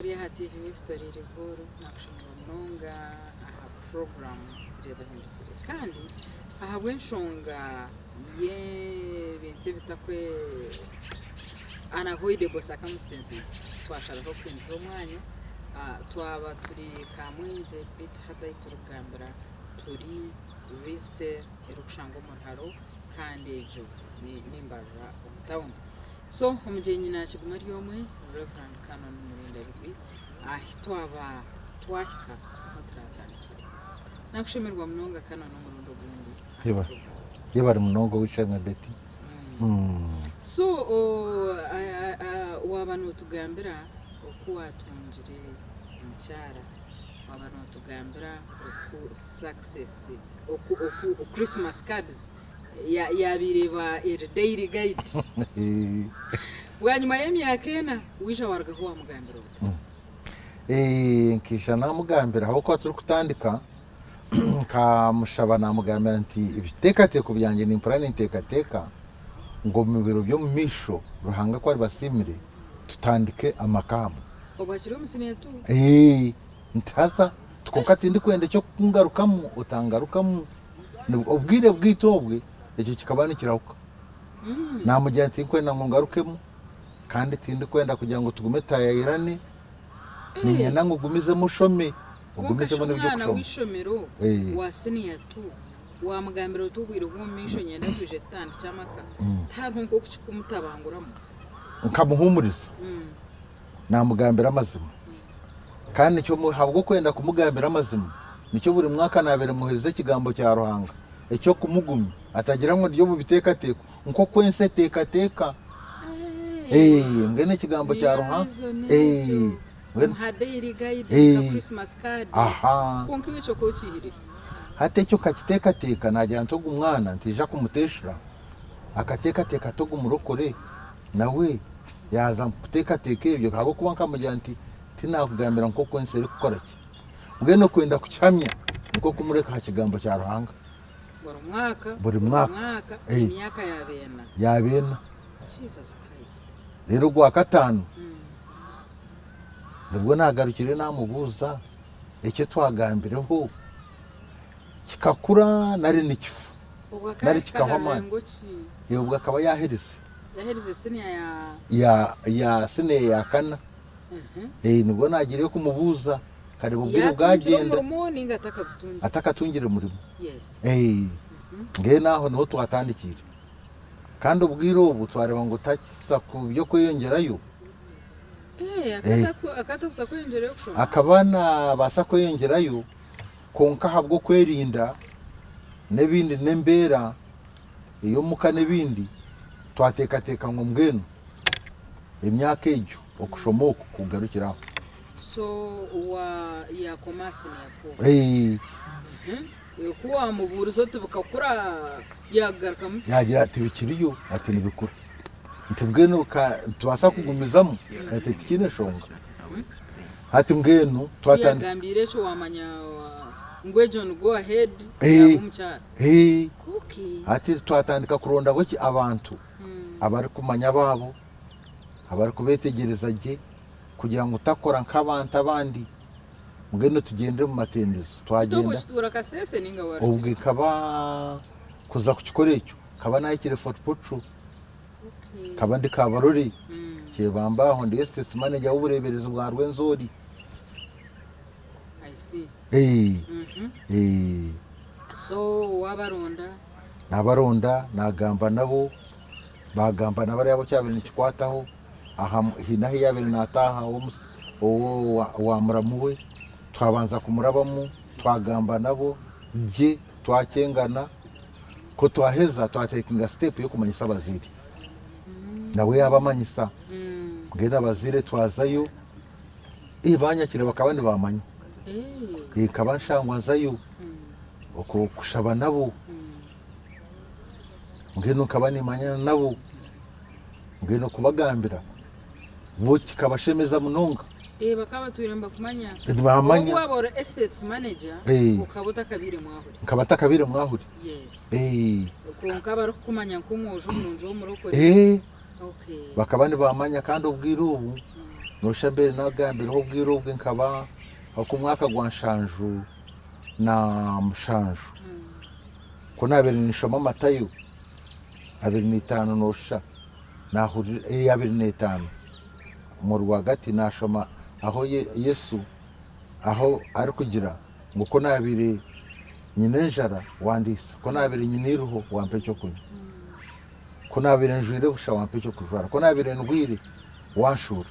Ori aha TV West Oriire Buhooro nakushemererwa munonga aha puroguramu Reeba Ohindukire kandi ahabw'enshonga y'ebintu ebitakwe unavoidable circumstances twasharaho kuhindura omwanya twaba turi Kamwengye beitu hati ahu turikugambira turi Rise erikushangwa omu Ruharo kandi egyo ni Mbarara omu tawuni. So omugyenyi nakiguma ari omwe Rev. Canon Murindabigwi ahi twaba twahika niho turatandikire. Nakushemererwa munonga Canon omurundi ogundi aha program. Yebare munonga ow'eishe-emwe Betty. So waaba notugambira oku watungire omukyara, waaba notugambira oku success, oku oku Christmas cards yaabaire eba eri daily guide. Bwanyima y'emyaka ena, waija waarugaho waamugambira ota? Nkaija naamugambira ahabw'okuba turikutandika nkamushaba naamugambira nti ebiteekateeko byangye nimpurira ninteekateeka ngu omu biro by'omumaisho Ruhanga ku aribasiimire tutandike amaka hamwe. Obwo akiri omu siniya tu? Nti haza kwonka tindikwenda eky'okungarukamu otangarukamu. Obwire bwaitu obwe ekyo kikaba nikirahuka. Naamugira nti tindikwenda ngu ngarukemu kandi tindikwenda kugira ngu tugume tutaayaayirane, niinyenda ngu ogumizemu oshome, Kwonka shi ogumizemu omwana n'eby'okushoma. w'eishomero wa siniya tu waamugambira oti obwire bw'omu maisho niinyenda twije tutandikye amaka, tihariho nk'oku kirikumutabanguramu? Nkamuhuumuriza, naamugambira amazima. Kandi nikyo ahabw'okwenda kumugambira amazima, nikyo buri mwaka naabaire muheereza ekigambo kya Ruhanga eky'okumugumya, atagira ngu ndi omu biteekateeko nk'oku ensi eteekateeka. Ee, mbwenu ekigambo kya Ruhanga. Ee, mbwenu. Ee, aha. Hati ekyo nkakiteekateeka, naagira nti ogu mwana ntaija kumuteeshura, akateekateeka ati ogu murokore nawe yaaza kuteekateeka ebyo ahabw'okuba nkamugira nti Tinaakugambira nk'oku ensi erikukora ki? Mbwenu okwenda kukihamya nikwo kumureka aha kigambo kya Ruhanga. Buri mwaka, Buri mwaka. mwaka, Eh. emyaka yaaba ena. Yaaba ena. Jesus Christ. Reero ogwakataano nibwo naagarukire naamubuuza eki twagambireho kikakura nari nikifa Obwo akaba nari ahika kikahwa aha amaani. rurengo ki? Obwo akaba yaaherize Yaaherize siniya ya. ya ya siniya ya kana. Nibwo naagiireyo kumubuuza nkareeba obwire Yaatungire bwagyenda omurimo nainga atakagutungire? atakatungire murimo. Yes. Mbwenu aho niho twatandikiire. Kandi obwire obwo twareeba ngu takiza ku by'okweyongyerayo. Akaba atakuza kweyongyerayo kushoma? Akaba naabaasa kweyongyerayo kwonka ahabw'okwerinda n'ebindi n'embeera ey'omuka n'ebindi, twateekateeka ngu mbwenu emyaka egyo okushoma oku kugarukire aho. So wa yakoma aha siniya fo. Eeh. Ku wamubuurize oti bikakura yakugarukamu ki? Yaagira ati bikiriyo ati nibikura. Nti mbwenu ka nitubaasa kugumizamu? Ati tikiine nshonga. Hati mbwenu Ku twatandika. yagambiire ekyo wamanya ngu egyo ni go ahead Eeh. yaaba omukyara. Eeh. Okay. Hati twatandika kurondaho ki abantu abarikumanya abaabo, abarikubeetegyereza gye kugira ngu otakora nk'abantu abandi mbwenu tugyende omu matendezo. Beitu obwo Twagyenda okituura Kasese nainga warugire? obwo nkaba kuza kukikora ekyo nkaba nahikire Fort Portal, Okay. nkaba ndi Kabarole, Kyebamba aho ndi Estates Manager w'obureeberezi bwa Rwenzori. I see. Ee, ee. So wabaronda? Nabaronda, nagamba nabo, Baagamba na bariya abu kyabaire nikikwataho, aha haine ahu yaabaire naataaha owa muramu we, twabanza kumurabamu, twagamba nabo gye, twakyengana, ku twaheza twatekinga sitepu y'okumanyisa abazaire. Nawe yaabamanyisa, mbwenu abazaire twazayo, baanyakira bakaba nibaamanya, nkaba nshangwa nzayo kushaba nabo. Mbwenu nkaba nimanyana nabo, mbwenu kubagambira bo kikabashemeza munonga. Ee, bakaba batwire nibakumanya. Nibamanya. Obu waaba ori estates manager, Ee. okaba otakabaire mwahuri. Nkaba ntakabaire mwahuri. Yes. Ee. Kwonka barikukumanya nk'omwojo murungi w'omurokore. Ee. Okay. Bakaba nibamanya kandi obwire obu. Noshusha mbere nagambireho obwire obwe nkaba oku mwaka gwa 77 ku nabire ninshoma Matayo 25 noshusha nahurira eh 25 omu rwagati nashoma aho Yesu aho arikugira ngu ku nabire nyine enjara wandiisa, ku nabire nyine eiruho wampa ekyokunywa. Ku naabaire njwaire busha wampa eky'okujwara, ku naabaire ndwaire wanshuura,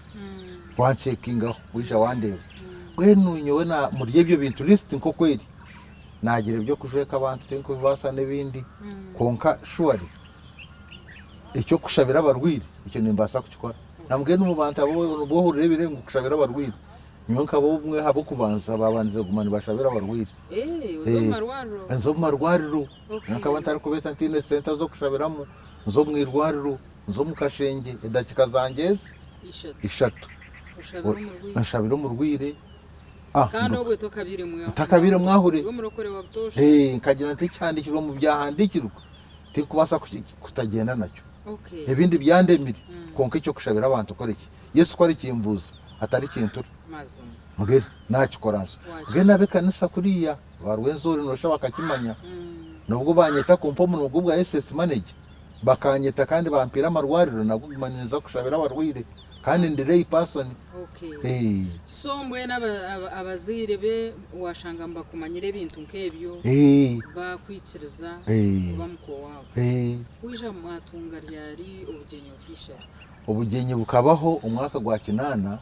wancekingaho waija wandeeba. Mbwenu nyowe na muri ebyo bintu list nk'oku eri, naagira eby'okujweka abantu tinkubibaasa n'ebindi kwonka surely eky'okushabira abarwaire ekyo nimbaasa kukikora. Na mbwenu omu bantu abu obu ohurira ebiro ebi ngu kushabira abarwaire, nyowe nkaba omwe aha b'okubanza baabandize kuguma nibashabira abarwaire. Oza omu marwariro? Nza omu marwariro. Nkaba ntarikubeeta ntaine sente z'okushabiramu, nza omu irwariro, nza omu kashengye edakiika zangye ezi ishatu nshabire omurwaire. Ntakabaire mwahure. Nkagira nti ekihandiikirwe omu byahandiikirwe tinkubaasa kutagyenda nakyo. Ebindi byandemire kwonka eky'okushabira abantu kore ki? Yesu ku arikimbuuza atarikintura mbwenu nakikora nsyo. Mbwenu ab'ekanisa kuriya. Ba Rwenzori noshusha bakakimanya nobwo banyeta kumpa omurimo gw'obwa SS manager bakanyeta kandi bampiire amarwariro nabwo guma ninza kushabira abarwaire kandi ndi lay person. Okay. So mbwenu abazaire be washanga nibakumanyira ebintu nk'ebyo bakwikiriza kuba mukwe waabo. Waija mwatunga ryari obugyenyi officially? Obugyenyi bukabaho omwaka gwa 83.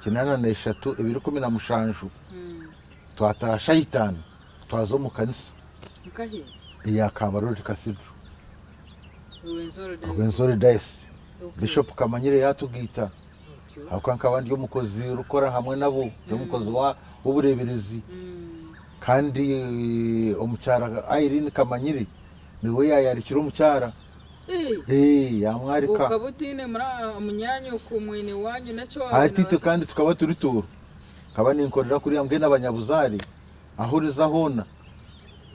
83 ebiro 17 twataaha shaaha itaano twaza omu kanisa Nkahi? eya Kabarole Cathedral Rwenzori Diocese. Rwenzori Diocese. Okay. Bishop Kamanyire yaatugaita Otyo. ahabw'okuba nkaba ndi omukozi orikukora hamwe nabo, ndi omukozi wa w'obureeberezi kandi omukyara Irene Kamanyire niwe yaayarikire omukyara. Eh, Yamwarika. Okaba otaine munyaanyoko mwene waanyu nakyo waabaire Hati itwe noobaasa. kandi tukaba turi Tooro. Nkaba ninkorera kuriya mbwenu abanyabuzaare ahu oriza hoona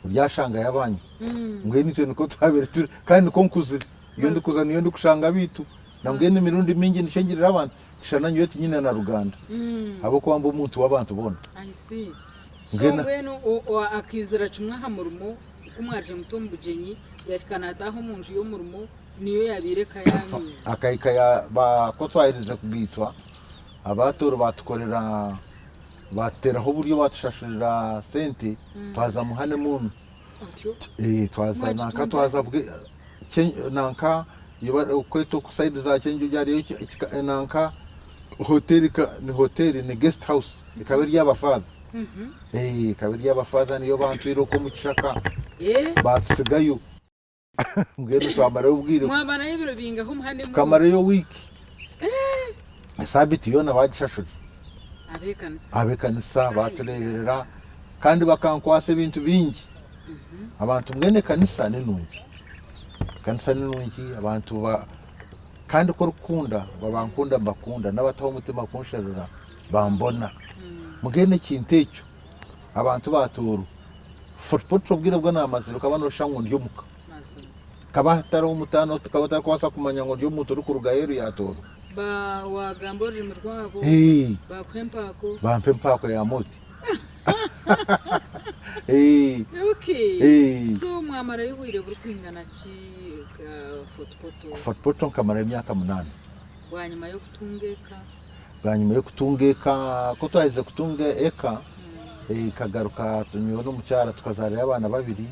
oryashangayo abanyu. Mbwenu itwe nikwo twabaire turi kandi nikwo nkuzire. Iyo ndikuza niyo ndikushanga abaitu. Na mbwenu emirundi mingi nikyo ngirira abantu tishana nyowe tinyine na ruganda ahabw'okuba mba omuntu w'abantu boona. I see. So Mbwenu. mbwenu akaizira kimwe aha murimo Ku mwarije muti omu bugyenyi, yahika naataaha omu nju y'omurimo, niyo yaabaire eka yaanyu. Akahika ya ba ku twaherize kugaitwa, abaatooro baatukorera baatuteeraho oburyo baatushashurira sente twaza mu honeymoon. Otyo? Eh, twaza nanka Mwagitungira twaza bwe Kye nanka okweta oku sayidi za Kyenjojo hariyo nanka hoteri ni hoteri ni guest house ekaba eri ey'abafaatha ekaba eri ey'abafaatha niyo bantwire okwo omu kishaka batusigayo mbwenu twamarayo obwire Mwamarayo ebiro bingahi omu honeymoon? Tukamarayo wiiki esabiiti yoona bagishashura Ab'ekanisa. Ab'ekanisa batureeberera kandi bakankwasa ebintu bingi. Abantu mbwenu ekanisa ni nungi, ekanisa ni nungi abantu ba kandi ku orikukunda babankunda mbakunda n'abataho omutima kunsherura bambona. Mbwenu ekintu ekyo abantu ba Tooro Fort Portal obwire obu naamazire okaba nooshusha ngu ndi omuka. Hakaba hatariho omutaano okaba otarikubaasa kumanya ngu ndi omuntu orikuruga aheeru ya Tooro. Ba waagamba orurimi rwabo baakuha empaako. Bampa empaako ya moti. Okay. So mwamarayo obwire burikwingana ki Fort Portal? Fort Portal nkamarayo emyaka munaana. Bwanyima y'okutunga eka? Bwanyima y'okutunga eka, ku twaherize kutunga eka, nkagaruka nyowe n'omukyara tukazaarayo abaana babiri,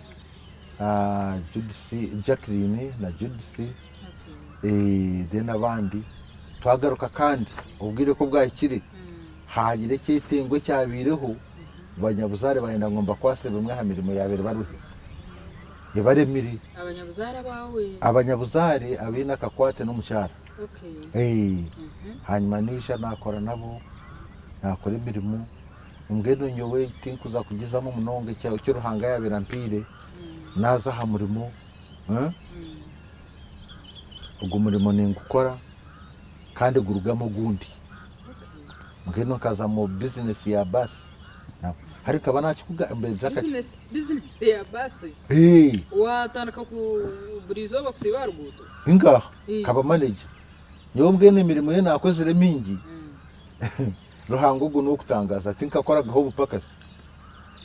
Judith, Jacqueline na Judith, then abandi. Twagaruka kandi obwire ku bwahikire, Haagira ekyetengo ekyabaireho, banyabuzaare baayenda ngu mbakwase bimwe aha mirimo eyaabaire ebaruhize, ebaremire. Abanyabuzaare abaawe? Abanyabuzaare abaine akakwate n'omukyara. Okay. Ee. Hanyima naija naakora nabo, naakora emirimo. Mbwenu nyowe tinkuza kugizamu munonga eki Ruhanga yaabaire ampaire, naaza aha murimo, ogwo murimo ningukora kandi gurugamu ogundi. Mbwenu nkaza mu bizinesi ya baasi. Hari nkaba nakikugambira. Bizinesi ya baasi? Waatandika ku buri izooba kusiiba aha ruguuto? Ingaha, nkaba maneja. Nyowe mbwenu emirimo ei naakozire mingi, Ruhanga ogwo n'ow'okutangaaza, tinkakoragaho obupakasi.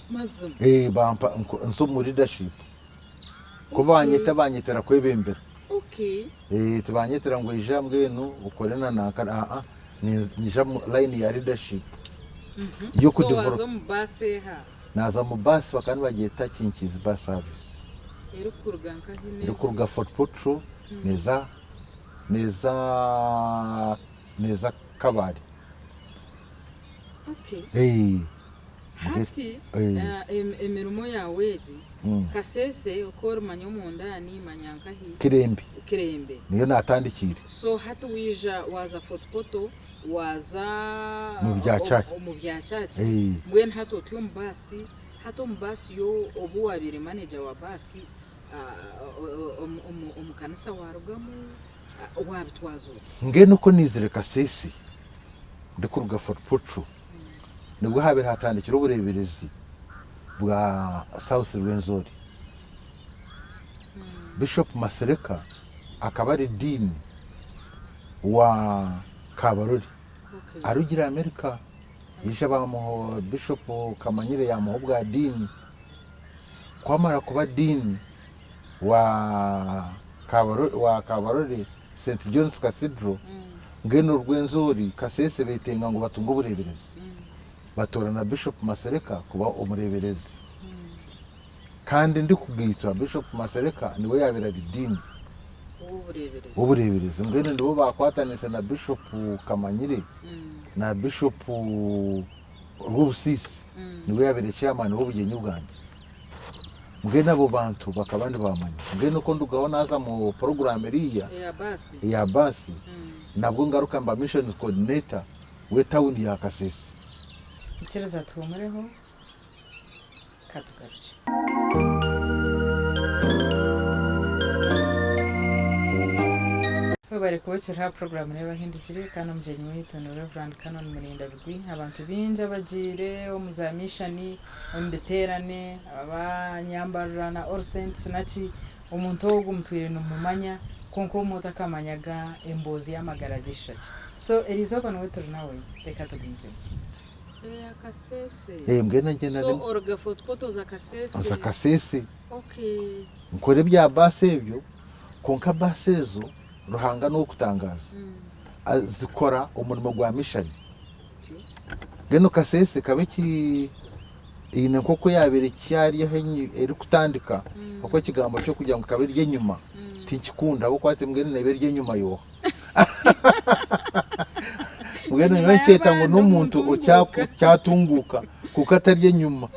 Mazima. Eh, bampa nko- nza omu leadership. Ku banyeta banyetera kwebembera. Okay. Eh, tibanyetera ngu ija mbwenu okore na nanka aa nyija mu line ya leadership. So waaza omu baasi eha? Naaza mu baasi bakaba nibagyeta Kinkiizi Bus Service. Erikuruga nkahi neeza? Erikuruga Fort Portal neeza neeza neeza Kabale. Okay. Eh. Hati Eh. emirimo yaawe egi, Kasese oku orimanya omundani manya nkahi? Kirembe. Kirembe. Niyo naatandikiire. So hati waija waaza Fort Portal waaza Omu bya church. omu bya church. Eh. Mbwenu hati oti omu baasi, hati omu baasi yo obu waabaire manager wa baasi, omu kanisa waarugamu, waabitwaza ota? Mbwenu ku naizire Kasese ndikuruga Fort Portal, nibwo haabaire hatandikire obureeberezi bwa South Rwenzori. Bishop Masereka akaba ari Dean wa Kabarole arugire America yaija bamuha Bishop Kamanyire yamuha obwa Dean. Ku amara kuba Dean wa Kabarole St John's Cathedral mbwenu Rwenzori Kasese betenga ngu batunge obureeberezi batoorana Bishop Masereka kuba omureeberezi. Kandi ndikugaitwa Bishop Masereka niwe yaabaire ari Dean w'obureeberezi. Mbwenu nibo baakwatanise na Bishop Kamanyire na Bishop Rwobusiisi niwe yaabaire Chairman w'obugyenyi bwangye. Mbwenu abo bantu bakaba nibamanya. Mbwenu oku ndugaho naaza mu puroguraamu eriiya eya baasi, nabwo ngaruka mba Missions Coordinator w'etawuni ya Kasese. Ikiriza tuhumureho. Katugarukye. Webare kuba okiri aha puroguraamu n'ebahindukire kandi omugyenyi waitu ni Rev. Canon Murindabigwi. Abantu baingi abagiire omu za mishani, omu biteerane, abanyambarira na All Saints naki, omuntu ogu mutwire nimumumanya kwonka obumwe otakamanyaga emboozi y'amagara ge eshusha ki. So eriizooba niwe turi nawe, reka tugumizemu. Eya Kasese. Eh, mbwenu ngyenda So ndi oruga Fort Portal oza Kasese. nza Kasese Okay. nkora ebya baasi ebyo kwonka baasi ezo Ruhanga n'ow'okutangaaza zikora omurimo gwa mishani. Otyo. Mbwenu Kasese ekaba eki eine nk'oku yaabaire ekyari ahu erikutandika oku ekigambo ky'okugira ngu ekaba eri enyima tinkikunda ahabw'okuba hati mbwenu neeba eri enyima yooha. Mbwenu Enyima nyowe nkyeta ngu y'abandi n'omuntu omuntunguuka. okyatunguuka kwonka atari enyima.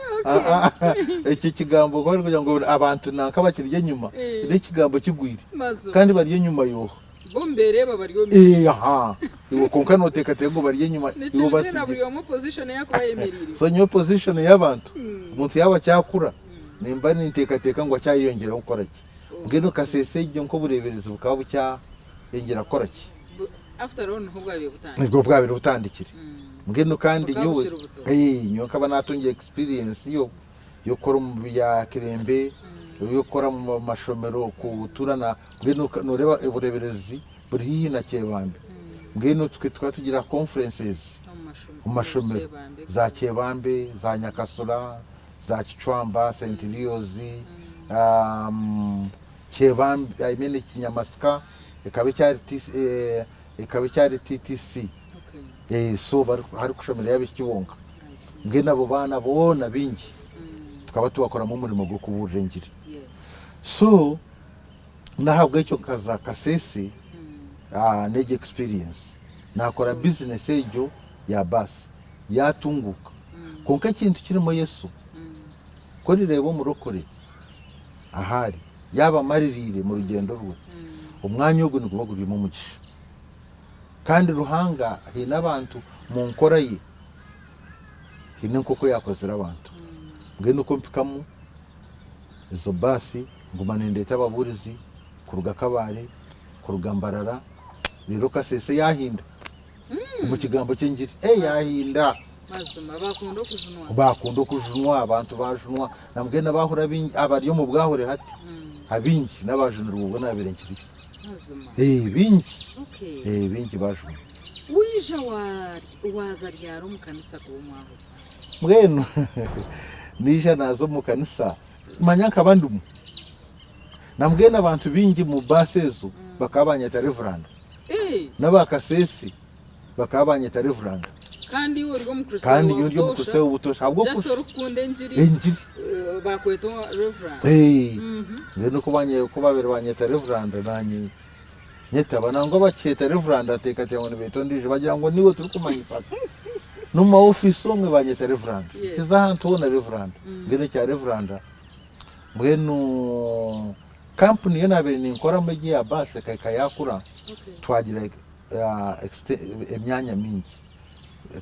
Ekyo ekigambo ku barikugira ngu abantu nanka bakiri enyima Eh. n'ekigambo kigwire Mazima. kandi bari enyima yooha. Bo nibeereeba bari omu maisho. Eh, aha. Iwe kwonka nooteekateeka ngu bari enyima iwe Nikirugiirira obatsigire. buri omwe position ei arikuba ayemereire. So nyowe position y'abantu omuntu yaaba akyakura nimba ninteekateeka ngu akyayeyongyeraho kukora ki. Mbwenu Kasese egyo nk'obureeberezi bukaba bukyayongyera kukora ki? After all niho bwabaire butandikire. Nibwo bwabaire butandikire. Mbwenu kandi Bukaba nyowe bukiri buto. eh, nyowe nkaba naatungire experience yo y'okukora omu bya Kirembe, y'okukora omu mashomero, kutuura na mbwenu nooreeba obureeberezi buri haihi na Kyebambe. Mbwenu twe tukaba tugira conferences Omu mashomero. omu mashomero Kyebambe. za Kyebambe, za Nyakasura, za Kicwamba, St Leo's, Kyebambe, I mean Kinyamasika ekaba ekyari TC, eh, ekaba ekyari TTC. Okay. Eh, so bari harikushomerayo abaishiki bonka. I see. Mbwenu abo baana boona baingi tukaba tubakoramu omurimo gw'okubuurira engiri. Yes. So n'ahabw'ekyo nkaza Kasese n'egyo experience. Naakora business egyo ya baasi yaatunguuka. Kwonka ekintu kirimu Yesu, ku orireeba omurokore ahu ari, yaaba amaririire mu rugyendo rwe, omwanya ogwo niguba gurimu omugisha. Kandi Ruhanga haine abantu mu nkora ye, haine nk'oku yaakozire abantu. Mbwenu oku mpikamu ezo baasi, nguma nindeeta ababuurizi kuruga Kabale, kuruga Mbarara, reero Kasese yaahinda. Omu kigambo ky'engiri. Eh, yaahinda. Mazima bakunda okujunwa. Bakunda okujunwa, abantu bajunwa. Nambwenu abahura abingi abari omu bwahure hati, abingi n'abajunirwe obwo naabaire nkiriyo. Mazima. Eh, bingi. Okay. Eh, bingi bajunwa. Waija waaza ryari omu kanisa kuba omwahuri? Mbwenu naija naaza omu kanisa, manya nkaba ndimu. Na mbwenu abantu baingi omu baasi ezo bakaba banyeta Reverand. Eh, N'aba Kasese bakaba banyeta Reverand. Kandi iwe ori Omukristaayo Kandi wa nyowe ndi butoosha, Omukristaayo obutoosha. just Ahabw'okush orikukunda engiri, engiri. eh, bakweta Reverand. Eh, mbwenu ku banye ku babaire banyeta Reverand naanye nyetaba. Nangwa bakyeta Reverand nteekateeka ngu nibeeta ondiijo bagira ngu niiwe turikumanyisa. N'omu ma ofiisi omwe banyeta Reverand. Yes. Nkiza ahantu hoona Reverand. Mbwenu ekya Reverand mbwenu kampuni ei naabaire ninkoramu egi eya baasi ekahika yaakura Okay. twagira emyanya mingi.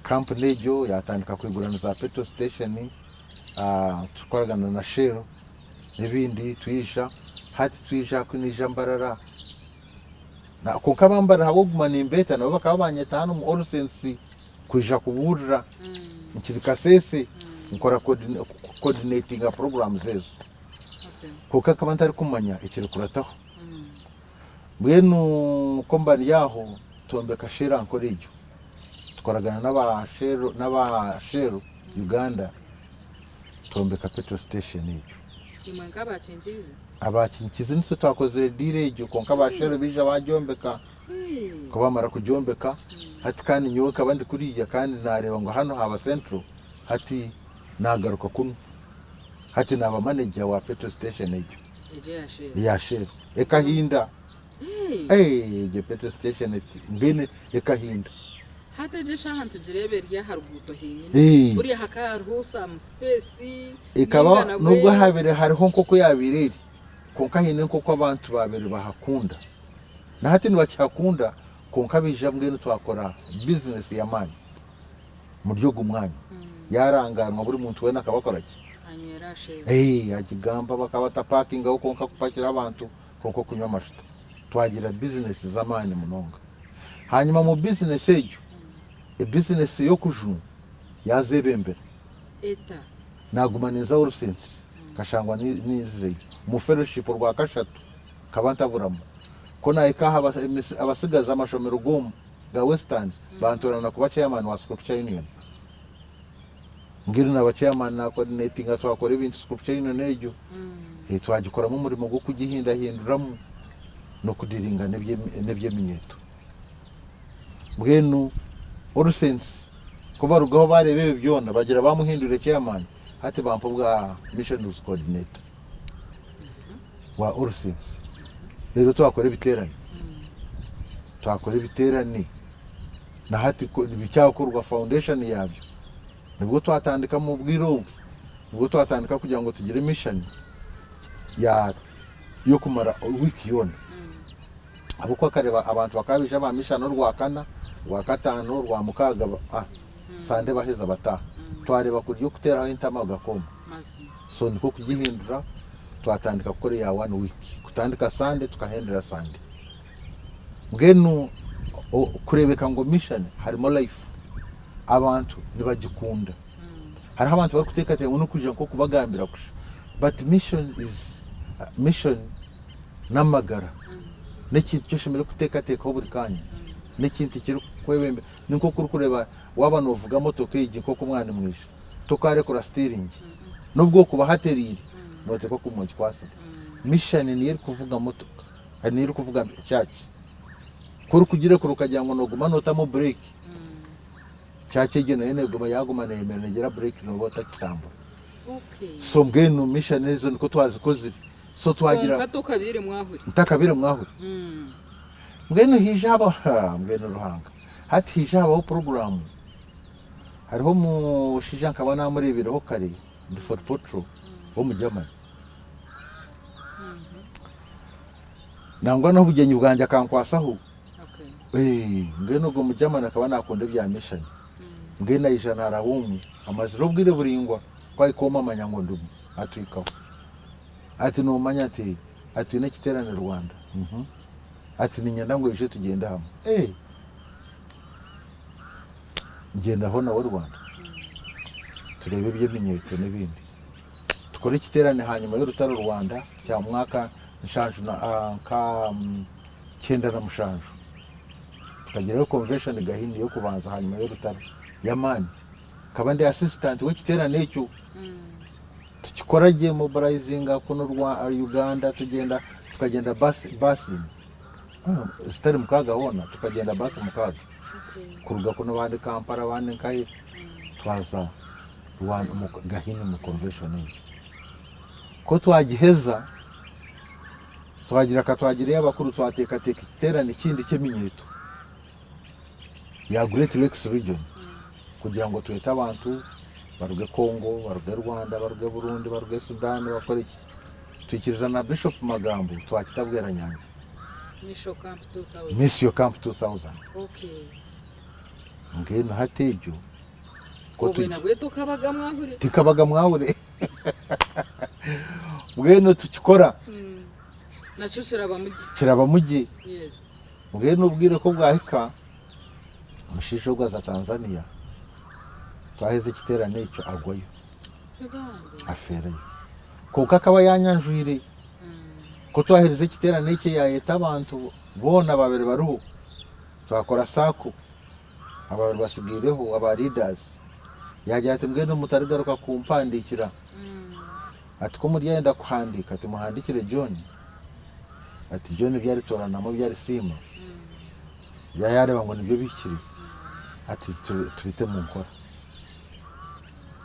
Kampuni egyo yaatandika kwigura na za petrol station, tukoragana na Shell n'ebindi twija. Hati twija naija Mbarara, kwonka aba Mbarara ahabw'okuguma nimbeeta nabo bakaba banyeta hanu omu All Saints kwija kubuurira. Nkiri Kasese nkora coordinatinga programs ezo. Kwonka nkaba ntarikumanya ekirikurataho. Mbwenu ku mba ndi aho twombeka Shell Ankole egyo. Tukoragana n'aba Shell n'aba Shell Uganda twombeka petrol station egyo. Imwe nk'aba Kinkizi? Aba Kinkizi nitwe twakozire deal egyo kwonka aba Shell baija bagyombeka. Ku bamara kugyombeka hati kandi nyowe nkaba ndi kuriya kandi nareeba ngu hanu haaba central hati nagaruka kunu. Hati naaba manager wa petrol station egyo. Egyo eya Shell? Eya Shell. Ekahinda. Hey! Egyo petrol station eti mbwenu ekahinda. Hati egyo eshaaha nitugireeba eri aha ruguuto henyini. Hey! Buriya hakaba hariho some space Ekaba ninga nabwe. nubwo habaire hariho nk'oku yaabaire eri, kwonka haine nk'oku abantu baabaire bahakunda. Na hati nibakihakunda kwonka baija mbwenu twakora bizinesi y'amaani omuri ogu mwanya. Yaarangaanwa buri muntu weena akaba akora ki? Anywera aha Shell. Ee, agigamba bakaba batapakingaho kwonka kupakira abantu kwonka okunywa amajuta. Twagira bizinesi z'amaani munonga. Hanyima omu bizinesi egyo, ebizinesi y'okujunwa yaazebembera. Eta? Naaguma ninza All Saints nkashangwa niizireyo. Omu fellowship orwakashatu nkaba ntaburamu. Ku naahika aha abatsigazi amashomero g'omu ga Western bantoorana kuba chairman wa Scripture Union. Mbwenu naaba chairman na coordinatinga twakora ebintu Scripture Union egyo twagikoramu omurimo gw'okugihindahinduramu n'okudiringa n'eby'eminyeeto. Mbwenu All Saints ku barugaho baareeba ebyo byona bagira baamuhindwire chairman hati bampa obwa missions coordinator. wa All Saints reero twakora ebiteerane twakora ebiteerane na hati bikyakorwa foundation yaabyo nibwo twatandika mu bwire obwo nibwo twatandika kugira ngu tugire mission ya y'okumara wiiki yoona ahabw'okuba akareba abantu bakaba baija ba mission orwakana orwakataano orwamukaaga ah Sande baheza bataaha twareeba kuri okuteeraho entama gakooma. So nikwo kugihindura twatandika kukora eya one week kutandika Sunday tukahendera Sunday. Mbwenu kurebeka ngu mission harimu life abantu nibagikunda. Hariho abantu abarikuteekateeka ngu nokwija nk'okubagambira kusha but mission is mission n'amagara n'ekintu eki oshemereire kuteekateekaho buri kaanya n'ekintu ekirikukwebembera ni nk'oku orikureeba waaba noovuga motoka egi nk'oku omwana mwija. Tokarekura sitiringi nobu okuba hateriire noteekwa kuguma ogikwatsire. Mission niyo erikuvuga motoka niyo erikuvuga church. Ku orikugirekura okagira ngu noguma notamu bureki, church egyo nayo neguma yaguma neyemerera negira bureki noba otakitambura. So mbwenu mission ezo nikwo twazikozire. So twagira. Kwonka tokabaire mwahuri. Ntakabaire mwahuri. Mbwenu haija habaho mbwenu Ruhanga hati haija habaho puroguramu. Hariho omushaija nkaba naamureebireho kare ndi Fort Portal w'omu Germany. Nangwa n'obugyenyi bwangye akankwasaho. Mbwenu ogwo mu Germany akaba naakunda ebya mission. Mbwenu aija naaraba omu, amazire obwire buraingwa ku ahika omu amanya ngu ndimu, atuhikaho. Ati noomanya ati, ati twine ekiteerane Rwanda. Ati niinyenda ngu oije tugyende hamwe. Ngyendaho nawe Rwanda tureebe eby'eminyeeto n'ebindi. Tukore ekiteerane hanyima y'orutaro Rwanda kya mwaka nshanju na nka. 97 tukagirayo convention Gahini y'okubanza hanyuma y'orutaro y'amaani. Nkaba ndi assistant w'ekiteerane ekyo. Tukikora gye mobilizinga kunu rwa Uganda tugyenda tukagyenda bus bus zitari mukaaga hoona tukagyenda bus mukaaga kuruga kunu abandi Kampala abandi nkahi twaza Rwanda omu Gahini omu convention egyo. Ku twagiheza twagira ka twagireyo abakuru twateekateeka ekiteerane ekindi ky'eminyeeto ya Great Lakes Region kugira ngu twete abantu baruge Congo, baruge Rwanda, baruge Burundi, baruge Sudan bakore ki. Twikiriza na Bishop Magambo twakita Bweranyangi. Mission Camp 2000. Mission Camp 2000. Okay. Mbwenu hati egyo ku Obwe nabwe tokabaga mwahure. Tikabaga mwahure. Mbwenu tukikora. Nakyo kirabamu gye. Kirabamu gye. Yes. Mbwenu obwire ku bwahika, omushaija ogwo aza Tanzania, twaheza ekiteerane ekyo agwayo, afeerayo. Kwonka akaba yaanyanjwire. Ku twaherize ekiteerane ekyo yaayeta abantu boona abaabaire bariho, twakora saako, abaabaire batsigaireho aba leaders, yaagira ati mbwenu mutarigaruka kumpandiikira. Ati ku muryayenda kuhandiika, ati muhandiikire John. Ati John ebi aritooranamu ebi arisiima, yaaba yaareeba ngu nibyo bihikire, ati tubite omu nkora.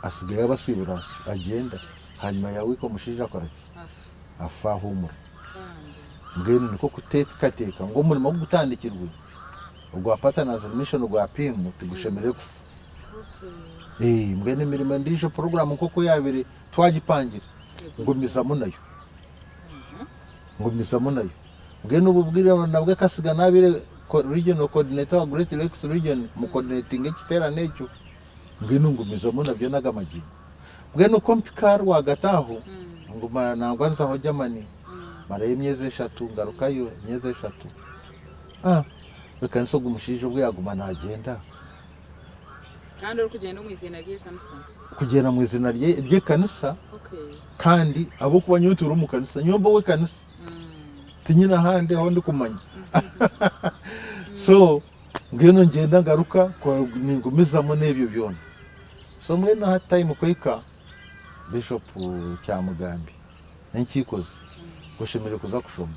Atsigayo abasiibura agyenda, ahanyima ya wiiki omushaija akora ki? Afa ahuumura. Mbwenu nikwo kuteekateeka ngu omurimo ogu gutandikirwe ogwa Partners in Mission ogwa PIM tigushemereire kufa. Mbwenu emirimo endiijo puroguraamu nk'oku yaabaire twagipangire, ngumizamu nayo. Ngumizamu nayo. Mbwenu obu bwire nabwo akasiga nabaire regional coordinator wa Great Lakes region mu coordinatinga ekiterane ekyo. Mbwenu ngumizamu nabyo naga magingo. Mbwenu ku mpika rwagati aho nguma nangwa nzaho Germany marayo emyezi eshatu ngarukayo emyezi eshatu. Ah ekanisa ogu mushaija obu yaguma nagyenda. Kandi orikugyenda omu iziina ry'ekanisa? Kugyenda omu iziina ry'ekanisa kandi ahabw'okuba nyowe ntuura omu kanisa, nyowe mba ow'ekanisa tinyine ahandi ahu ndikumanya. So mbwenu ngyenda ngaruka ningumizamu n'ebyo byona. So mbwenu hati time kuhika Bishop Kyamugambi n'enkiiko ze ngu oshemereire kuza kushoma.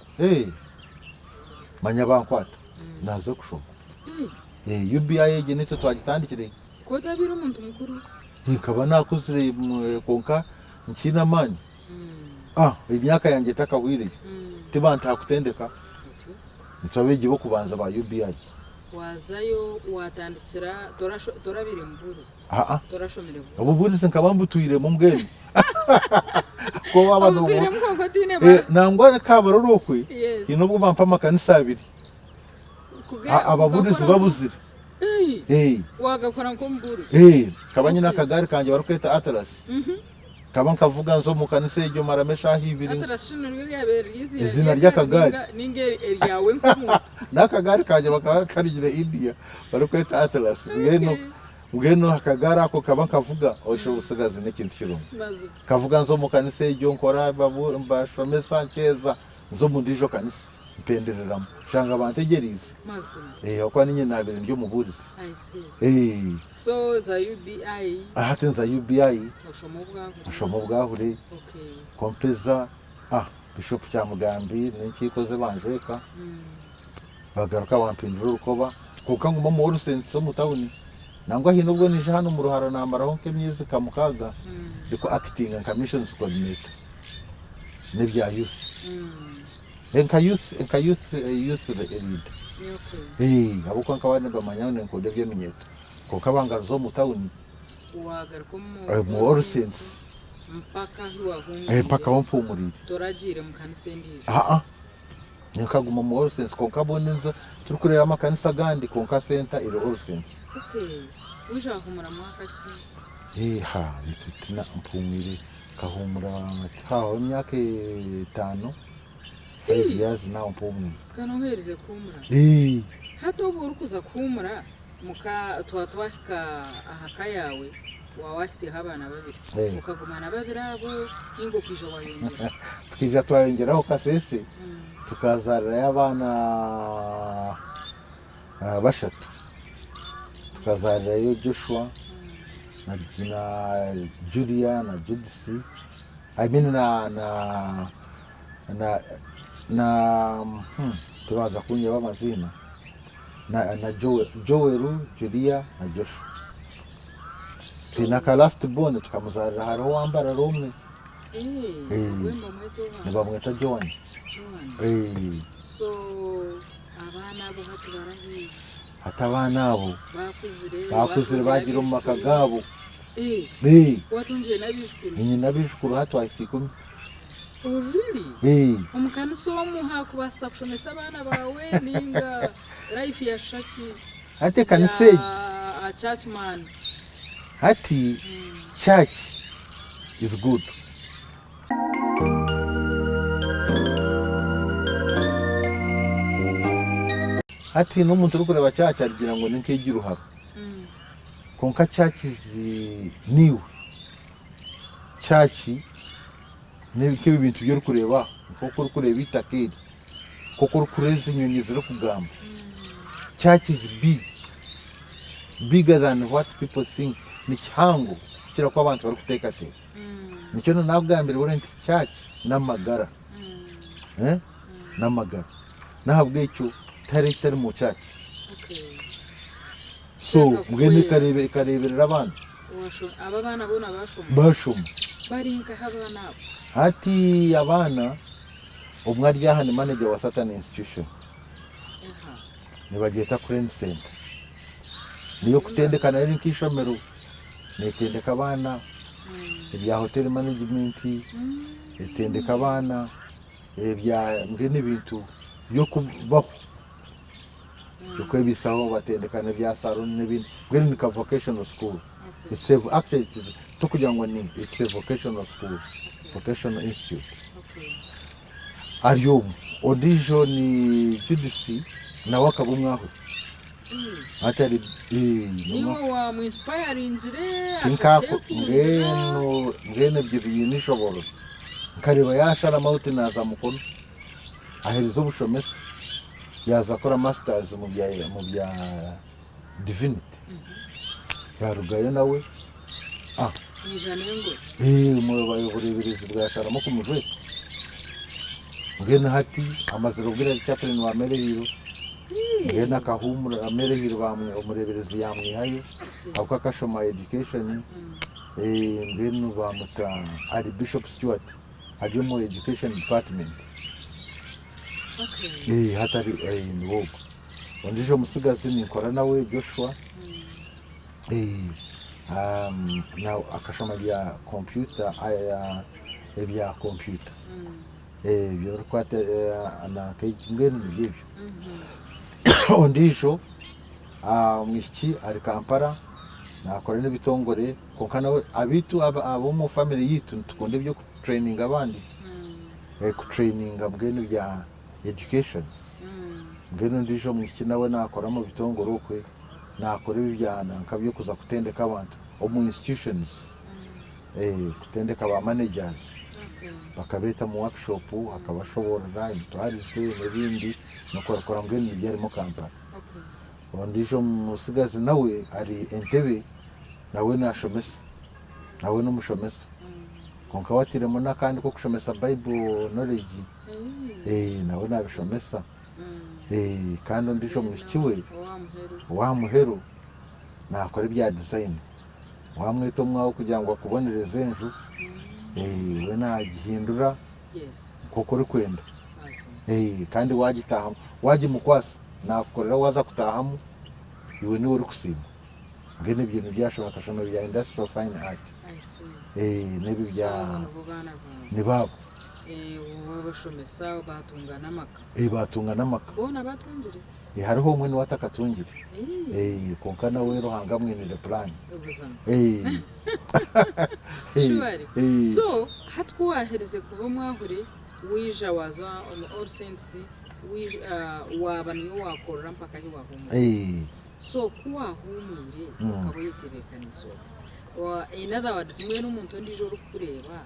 Manya bankwata naaza kushoma. UBI egi naitwe twagitandikire. Ku otabaire omuntu mukuru? Nkaba naakuzire kwonka nkiine amaani. Emyaka yangye etakahwireyo tibantaha kutendeka. Nitwe abeegi b'okubanza ba UBI. Waazayo waatandikira, torabaire mubuurizi? Aa. Torashomire bubuurizi? Obubuurizi nkaba mbutwiremu mbwenu. Obutwiremu kwonka otaine. Nangwa Kabarole okwe haine obu bampa amakanisa abiri. Ababuurizi babuzire. Wagakora nk'omubuurizi? Nkaba nyine akagaari kangye barikweta Atlas. Nkaba nkavuga nza omu kanisa egyo maramu eshaaha ibiri. Atlas shi niryo ryabaire riri eiziina Eiziina ry'akagaari. Ninga eryawe nk'omuntu? N'akagaari kangye bakaba bakarugire India barikweta Atlas. Mbwenu mbwenu akagaari ako nkaba nkavuga osha obutsigazi n'ekintu kirungi. Mazima. Nkavuga nza omu kanisa egyo nkora mbashomesa nkyeza nza omu ndiijo kanisa. Mpendereramu nshanga bantegyereize. Mazima. Eh, ahabw'okuba niinye naabaire ndi omubuurizi. I see. Eh. So za UBI. Hati nza UBI. Oshoma obwahure. Nshoma obwahure. Okay. Ku mpeza, ah, Bishop Kyamugambi n'enkiiko ze banjweka. Bagaruka bampindura orukoba. Kwonka nguma omu All Saints omu tawuni. Nangwa haine obwo naija hanu omu Ruhara naamaraho nk'emyezi nka mukaaga ndiku actinga nka missions coordinator n'ebya youth. Nka youth nka youth youth leader Okay. ahabw'okuba nkaba nibamanya ngu ninkunda eby'eminyeeto kwonka bangaruza omu tawuni Wagaruka omu omu All Saints mpaka ahu wahuumuriire. mpaka ahu mpuumuriire. Toragiire mu kanisa endiijo? Aa nyowe nkaguma omu All Saints kwonka obundi nza turikureeba amakanisa agandi kwonka center eri All Saints. Okay. Waija wahuumura mwaka ki? Ha beitu tina mpuumwire nkahuumura tihaaho emyaka etaano. 5 years now mpumwire. Kandi oheerize kuhuumura. Hati obu orikuza kuhuumura muka twaba twahika aha ka yaawe. Waaba waahitsyeho abaana babiri, Eh. okaguma na babiri abo nainga okaija waayongyeraho? Tukaija twayongyeraho Kasese tukazaarirayo abaana bashatu. Tukazaarirayo Joshua na, na Julia na Judith I mean na na na na hmm, tibaza kunyeba amaziina na, na Joel, Joel, Julia na Joshua. Twine aka last born tukamuzarira hariho owambarara omwe. Eh, Eh. ogwe nibamweta oha? Nibamweta Joan. Joan. Eh, So abaana abo hati barahi? Hati abaana abo Bakuzire, bakuzire watungire bagira omu maka abaijukuru. gaabo. Eh, Eh, watungire n'abaijukuru? nyine abaijukuru hati twahitsya ikumi. Oh really? Eh, Omu kanisa omu hakubaasisa kushomesa abaana baawe ninga life yashusha ki? Hati ekanisa egi. Ya a church man. Hati church is good. Hati n'omuntu orikureeba church arigira ngu ni nk'egi ruharo. Kwonka church is niiwe. Church nk'ebi bintu ebi orikureeba aha, nk'oku orikureeba eitaka eri, nk'oku orikureeba ezi nyonyi zirikugamba. Church is big, bigger than what people think. Ni kihango kukira oku abantu barikuteekateeka. Nikyo naakugambira buriya nti church n'amagara, n'amagara. N'ahabw'ekyo tihariho ekitari mu church. So mbwenu ekareeberera abaana. Abo abaana boona baashoma? Baashoma. Bari nkahi abaana abo? Hati abaana, omwe ari aha ni manager wa Satan institution. Nibagyeta Crane Center. Ney'okutendeka nayo eri nk'eishomero. Neetendeka abaana ebya hotel management, etendeka abaana ebya mbwenu ebintu by'okubaho. Okwebaisaho batendeka n'ebya saruuni n'ebindi mbwenu ni ka vocational school it's a actually it is tokugira ngu ni it's a vocational school vocational institute ari omwe ondiijo ni Judith nawe akaba omwahure hati ari Niiwe wamu-inspiringire tinkako akakyekundira? mbwenu mbwenu ebyo biine ishoboorozi nkareeba yasharamu ati naaza Mukono aherize obushomesa yaaza kukora masters omu bya omu bya divinity yaarugayo nawe ah Yaija n'engwe. Eh, obureeberezi bwasharamu kumujweka mbwenu hati amazire obwire ari chaplain wa Maryhill mbwenu akahuumura Maryhill bamwe omureeberezi yaamwihayo ahabw'okuba akashoma education eh, mbwenu baamuta ari Bishop Stuart ari omu education department Okay. Eh, hati ari eh, niwe ogwo ondiijo omutsigazi ninkora nawe Joshua eh, um, na akashoma bya computer aya ebya computer eh, ebyorikwata eh, nanka mbwenu nibyo ebyo ondiijo ah, omwishiki ari Kampala nakora n'ebitongore Kwonka nawe abaitu ab'omu family yaitu nitukunda eby'okutraininga abandi, kutraininga mbwenu ebya education. Mbwenu ondiijo omwishiki nawe naakora omu bitongore okwe, naakora ebi bya nanka by'okuza kutendeka abantu omu institutions, kutendeka ba managers, bakabeeta omu workshop akabashoboorora emitwarize n'ebindi, n'okurakora mbwenu nibyo arimu Kampala. Ondiijo mutsigazi nawe ari Entebbe nawe naashomesa, nawe n'omushomesa. Kwonka we atairemu n'akandi k'okushomesa Bible knowledge, nawe naabishomesa. Kandi ondiijo mwishiki we ow'aha muheru naakora ebya design. Waamweta omwawe kugira ngu akubonereze enju, we naagihindura nk'oku orikwenda. Kandi waagitaahamu, waagimukwasa Naakukorera waaza kutaahamu, iwe niiwe orikusiima. Mbwenu ebyo nibyo ashoma, akashoma ebya Industrial Fine Art. I see. Eh, n'ebi So bya abo nibo baana baawe. nibo abo. Eh, waabashomesa baatunga n'amaka. Eh, baatunga n'amaka. Boona batungire? Eh, hariho omwe niwe atakatungire. Eh. Eh, kwonka nawe Ruhanga amwiniire puraani. Buzima. Eh. Eh, Surely. eh. So hati ku waaherize kuba omwahure, waija waaza omu All Saints, Waaba niyo waakorera mpaka ahi waahuumurira. So ku waahuumwire okaba oyetebeekaniise ota? In other words mbwenu omuntu ondiijo orikukureeba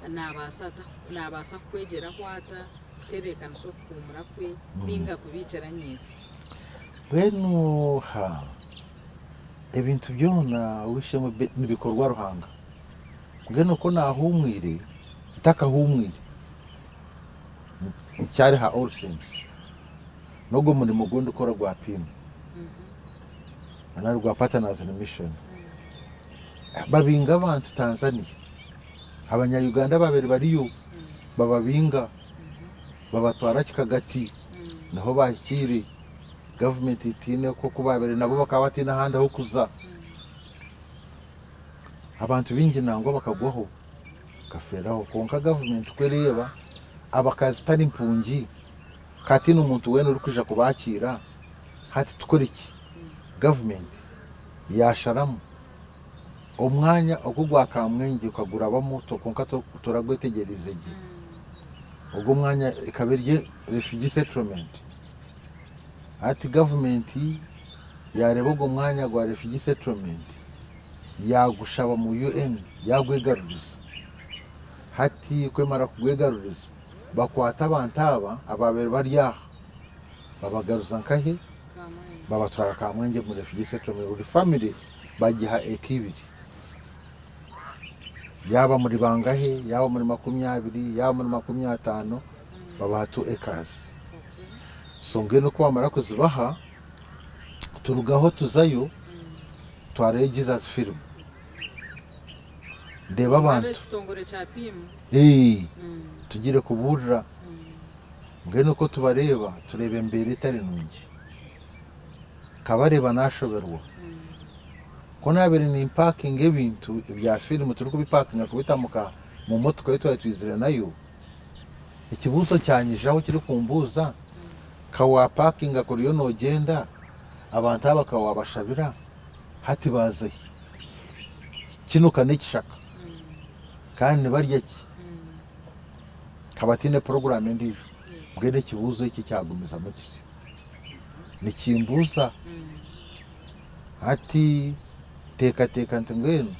naabaasa ata naabaasa kukwegyeraho ata kutebeekanisa okuhuumura kwe nainga kubiikira nyentsya? Mbwenu ha, ebintu byona ow'eishe-emwe nibikorwa Ruhanga. Mbwenu oku naahuumwire, ntakahuumwire, nkyari ha All Saints, n'ogwo murimo ogu ndikukora gwa PIM nari gwa Partners in Mission, babinga abantu Tanzania, abanya Uganda abaabaire bariyo bababinga babatwara Kikagati niho baahikiire, gavumenti tihaine oku baabaire nabo bakaba bataine ahandi ah'okuza. Abantu baingi nangwa bakagwaho bakafeeraho kwonka gavumenti ku ereeba abakazi tari mpungi ka tihaine omuntu weena orikwija kubaakiira hati tukore ki? Gavumenti yaasharamu omwanya ogu ogwa Kamwengye okagurabamu kwonka toragwetegyereize gye. Ogwo omwanya ekaba eri refugee settlement. Hati gavumenti yaareeba ogwo mwanya gwa refugee settlement yaagushaba mu UN yaagwegaruriza. Hati ku emara kugwegaruriza bakwata abantu aba abaabaire bari aha babagaruza nkahe? Babatwara Kamwengye omu refugee settlement buri family bagiha eka ibiri. Yaaba muri bangahe, yaaba muri 20, yaaba muri 50 babaha 2 acres. So mbwenu ku bamara kuzibaha turugaho tuzayo twarayo Jesus film ndeeba abantu. Ab'ekitongore kya PIM. Eeh tugiire kubuurira mbwenu ku tubareeba tureeba embeera etari nungi. Nkabareeba nashoberwa. Ku naabaire nimpakinga ebintu ebya filimu turikubipakinga kubita mu motoka ei twaba twizire nayo, ekibuuzo kyanyijaho kirikumbuuza, Ka waapakinga kuri oriyo noogyenda, abantu aba ka waabashabira, hati baaza hi? Kinu ka n'ekishaka kandi nibarya ki? Ka bataine puroguraamu endiijo. Mbwenu ekibuuzo ekyo kyagumizamu kityo nikimbuuza. Hati nteekateeka nti mbwenu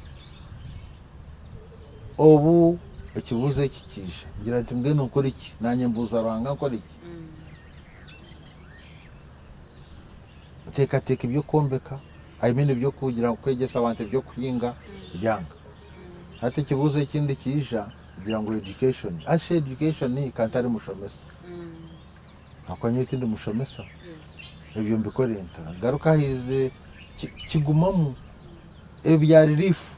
obu ekibuuzo eki kiija, ngira nti mbwenu nkore ki? Naanye mbuuza Ruhanga nkore ki? Nteekateeka eby'okwombeka, I mean eby'okugira ngu kwegyesa abantu eby'okuhinga byanga. Hati ekibuuzo ekindi kiija kugira ngu education, hati shi education ka ntari mushomesa? Ahakuba nyowe tindi mushomesa, ebyo mbikore nta? Ngaruka ahaize kigumamu ebya relief,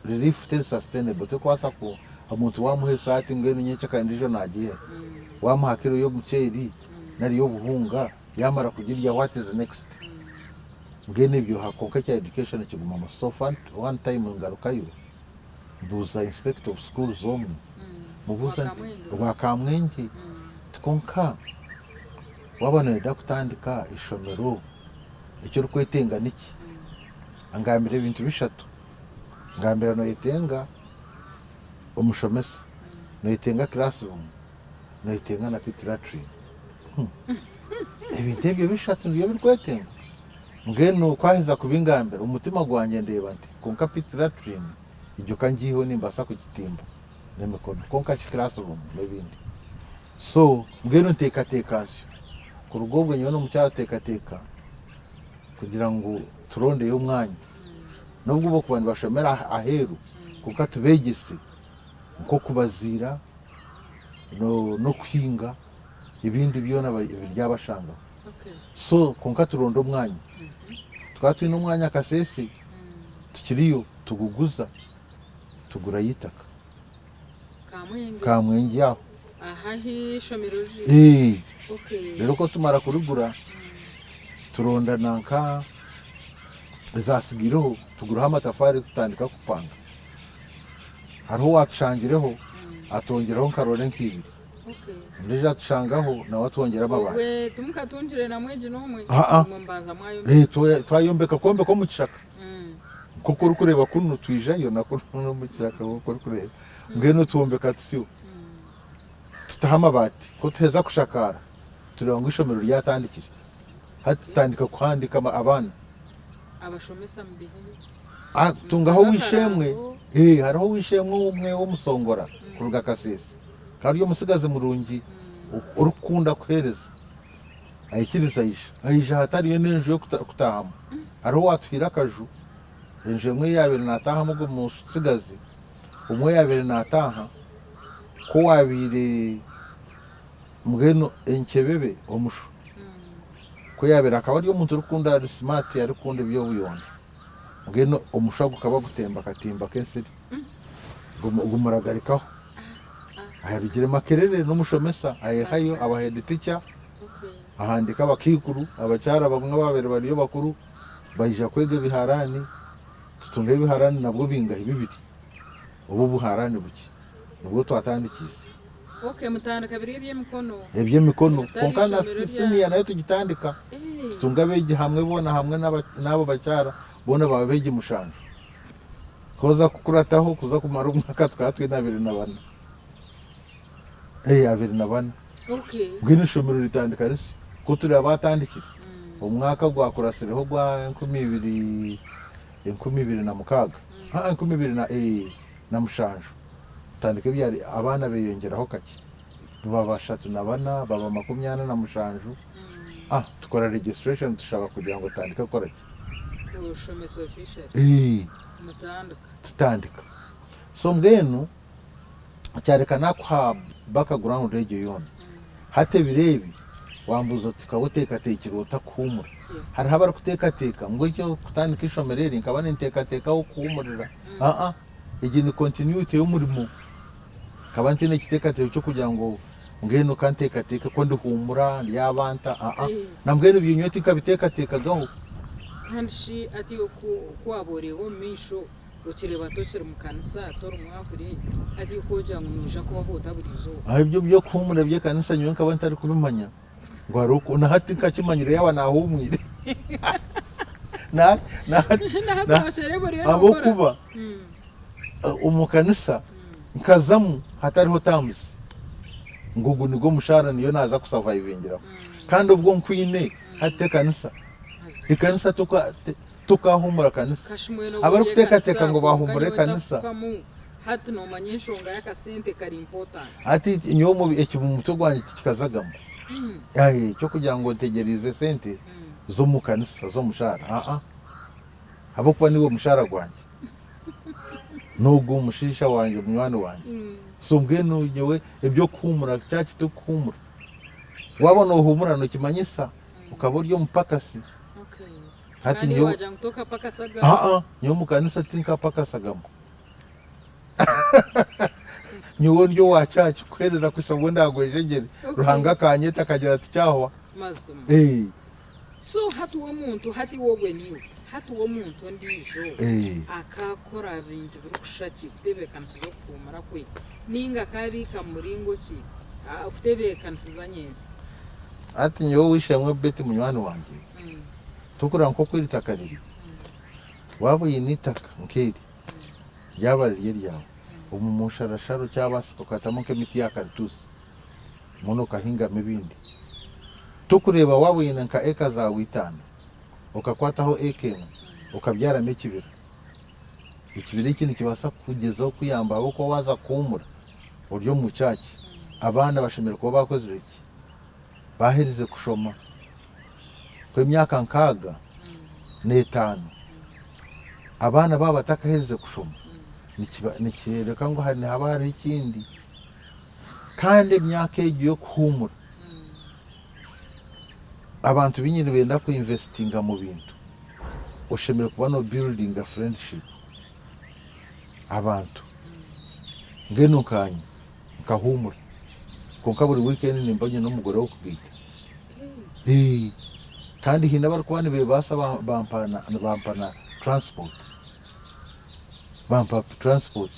relief teri sustainable torikubaasa ku omuntu wamuha esaati mbwenu nyencakare endiijo nagiiha hi? Wamuha kiro y'omuceeri nari y'obuhunga yamara kugirya what is next? Mbwenu ebyo kwonka ekya education kigumamu so one time ngarukayo mbuuza inspector of schools omwe mubuuza nti owa Kamwengye nti kwonka waaba nooyenda kutandika ishomero eki orikwetenga niki? Angambira ebintu bishatu, angambira nooyetenga omushomesa, nooyetenga classroom, nooyetenga na pit latrine. Ebintu ebyo bishatu nibyo birikwetengwa? Mbwenu ku aheza kubingambira, omu mutima gwangye ndeeba nti, Kwonka pit latrine egyo ka ngiiheho nimbaasa kugitimba n'emikono. Kwonka shi classroom n'ebindi? So, mbwenu nteekateeka nsyo. Kuruga obwo nyowe n'omukyara tuteekateeka kugira ngu turondeyo omwanya. N'obu bokuba nibashomera aheeru, kwonka tubeegyese nk'okubaziira n'okuhinga ebindi byona biryabashangaho. So kwonka turonde omwanya. Tukaba twine omwanya Kasese tukiriyo tuguguza tugurayo eitaka. Kamwenge. Kamwengye aho. Aha ahu eishomero riri? Ee. Okay. Reero ku tumara kurigura turonda nanka ezatsigaireho tuguraho amatafaari tutandika kupanga. Hariho owaatushangireho atwongyeraho nka roore nka ibiri. Ondiijo atushangaho nawe atwongyera amabaati. Obwe timukatungire na mwegi n'omwe? Aa. Imwe mubanza mwayombeka? Twayombeka kwombeka omu kishaka. Nk'oku orikureeba kunu twijayo na kunu n'omu kishaka nk'oku orikureeba. Mbwenu twombeka tusyo. Tutaho amabaati. Ku tuheza kushakaara tureeba ngu eishomero ryatandikire. Hati tutandika kuhandiika abaana. Abashomesa mubaihahi? Tungaho ow'eishe-emwe, ee, hariho ow'eishe-emwe omwe w'omusongora kuruga Kasese, akaba ari omutsigazi murungi orikukunda kuheereza. Aikiriza aija. Aija hatariyo n'enju y'okutaahamu. Hariho owaatuhaire akaju, enju emwe ei yaabaire naataahamu ogwo mutsigazi, omwe yaabaire naataaha, ku waabaire mbwenu enkyebebe, omushu, ku yaabaire akaba ari omuntu orikukunda ari smart arikukunda eby'obuyonjo. Mbwenu omushwa gukaba gutemba akatimba k'ensiri gumuragarikaho. Aharugire Makerere n'omushomesa ayehayo aba head teacher ahandiika abakaikuru, abakyara bamwe ababaire bariyo bakuru baija kwega ebiharani, tutunga ebiharani nabwo bingahi bibiri oba obuharani bukye nibwo twatandikiise. Okay mutandika biri eby'emikono. Eby'emikono Ritari kwonka na ishomero rya. siniya nayo tugitandika tutunga abeegi hamwe boona hamwe n'abo bakyara boona baba abeegi mushanju. Ku oza kukurataho kuza kumara omwaka tukaba twine 24. 24. Okay. Mbwenu ishomero ritandika risyo. Ku turi abaatandikire omwaka ogwakuratsireho ogwa enkumi ibiri 2006, haa 2007 tutandika ebyari abaana beyongyeraho kakye baba 34 baba 47 ah tukora registration tushaba kugira ngu tutandike kukora ki? Kushomesa officially. Eeh. Mutandika. Tutandika. So mbwenu kyareka nakuha background egyo yoona. Hati ebiro ebi wambuuza oti okaba oteekateekire ota kuhuumura? Yes. Hariho abarikuteekateeka ngu eky'okutandika eishomero eri nkaba ninteekateeka ah'okuhuumurira. Aa, egi ni continuity y'omurimo. Nkaba ntaine ekiteekateeko ky'okugira ngu mbwenu ka nteekateeke ku ndihuumura ndyaba nta. Aa, Eh. na mbwenu ebyo nyowe tinkabiteekateekagaho. Kandi shi hati iwe ku ku waaba oreeba omu maisho Okireeba tokiri mu kanisa, tori mwahuri, hati ku ogira ngu noija kubaho ota buri izooba? Aho ebyo by'okuhuumura eby'ekanisa nyowe nkaba ntarikubimanya ngu hariho oku, na hati nkakimanyire yaaba naahuumwire. Na na hati Na hati na nokireeba oriyo nookora? ahabw'okuba omu kanisa nkazamu hatariho terms ngu ogu nigwo mushaara niyo naaza kusavayivingiraho kandi obwo nkwine hati ekanisa, Mazima. ekanisa toka Tokahuumura kanisa. Kashi mwena oba ori Abarikuteekateeka ekanisa ngu kwonka bahuumura nyowe ekanisa. ntakuhwamu hati nomanya enshonga y'akasente kari important. Hati nyowe omu eki omu mutwe gwangye tikikazagamu. Aye eky'okugira ngu ntegyereize esente z'omu kanisa z'omushaara aa ahabw'okuba niiwe mushaara gwangye. N'ogu omushaija wangye munywani wangye. So mbwenu nyowe eby'okuhuumura church tikuhuumura. Waaba noohuumura nokimanyisa okaba ori omupakasi. Okay. Hati Kandi nyowe wagira ngu tokapakasaga. Aa nyowe omu kanisa tinkapakasagamu. Nyowe ndi owa church kuhereza kuhitsya obu ndagwejegyere. Okay. Ruhanga akanyeta akagira ati kyahwa. Mazima. Eh. So hati w'omuntu hati iwe obwe niiwe hati w'omuntu ondiijo Eh. akakora bintu birikushusha ki kutebeekanisiza okuhuumura kwe ninga akabiika mu muringo ki ah, kutebeekanisiza nyentsya? Hati nyowe ow'eishe-emwe Betty munywani wangye. Tokureba nk'oku eri itaka riri? Waaba oine eitaka nk'eri, ryaba riri eryawe, omu musharasharo kyabaasika okatamu nk'emiti ya karituusi, mbwenu okahingamu ebindi. Tokureeba waaba oine nka eka zaawe itaano, okakwataho eka emwe okabyaramu ekibira, ekibira eki nikibaasa kukugyezaho kukuyamba ahabw'okuba waaza kuhuumura ori omu church, abaana bashemereire kuba baakozire ki? Baaherize kushoma. Kw'emyaka 65 abaana baaba batakaherize kushoma nikireebeka ngu nihaba hariho ekindi. Kandi emyaka egyo y'okuhuumura abantu baingi nibenda ku investinga mu bintu, oshemereire kuba no buildinga friendship abantu. Mbwenu nkanye nkahuumura kwonka buri weekend nimba nyine omugore w'okugaita. Eeh kandi haine abarikuba nibebaasa bampa nibampa na transport, bampa transport.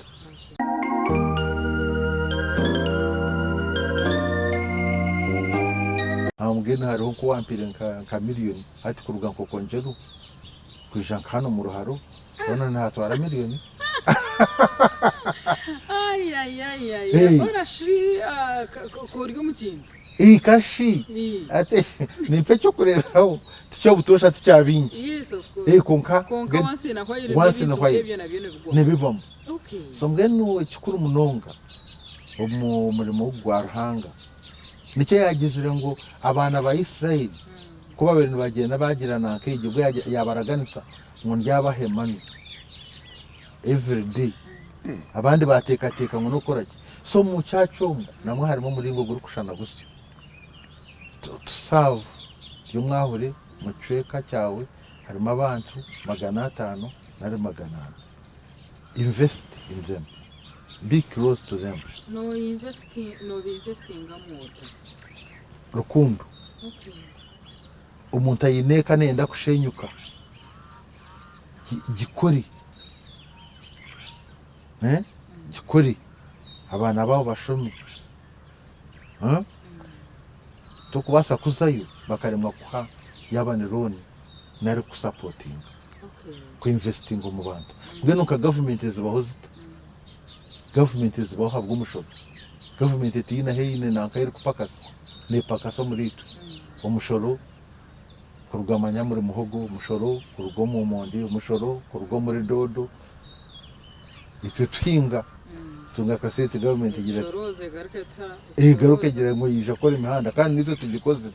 Mbwenu hariho nk'owampaire nka million hati kuruga Nkokonjeru kwija nka hanu omu Ruharo hoona nihatwara million. Ayayayaya ora shi k'ori omu kintu. Ii kashi ati nimpa eky'okureeberaho. Tikyobutoosha tikya bingi. Yes, of course. Eh, kwonka Kwonka mbwenu once in a while once in a n'ebintu while nk'ebyo nabyo nibigoha. nibibamu. Okay. So mbwenu ekikuru munonga omu murimo ogu gwa Ruhanga nikyo yaagizire ngu abaana ba Israeli ku baabaire nibagyenda baagira nanka egyo obwo yaabaraganisa ngu ndyabaha emanu every day abandi baateekateeka ngu n'okukora ki. So omu church omu namwo harimu omuringo ogurikushushana gusyo. To serve ori omwahure omu kicweka kyawe harimu abantu 500 nari 400. Invest in them, be close to them. Nobiinvestingamu ota? Rukundo. Omuntu aine eka nayenda kushenyuka, gikore, gikore abaana baabo bashome. Tokubaasa kuzayo bakaremwa kukuha yaaba ni loan nari kukusapotinga. Ku investinga omu bantu. Mbwenu nka gavumenti zibaho zita? Gavumenti zibaho ahabw'omushoro. Gavumenti tihaine ahu eine nanka ahu erikupakasa, neepakasa omuri itwe. Omushoro kuruga manya omuri muhogo, omushoro kuruga omu mondi, omushoro kuruga omuri doodo. Itwe tuhinga, tutunga akasente gavumenti egira eti, Etushorooza egaruka etuha, egaruka etushorooza. egira ngu yaija kukora emihanda kandi nitwe tugikozire.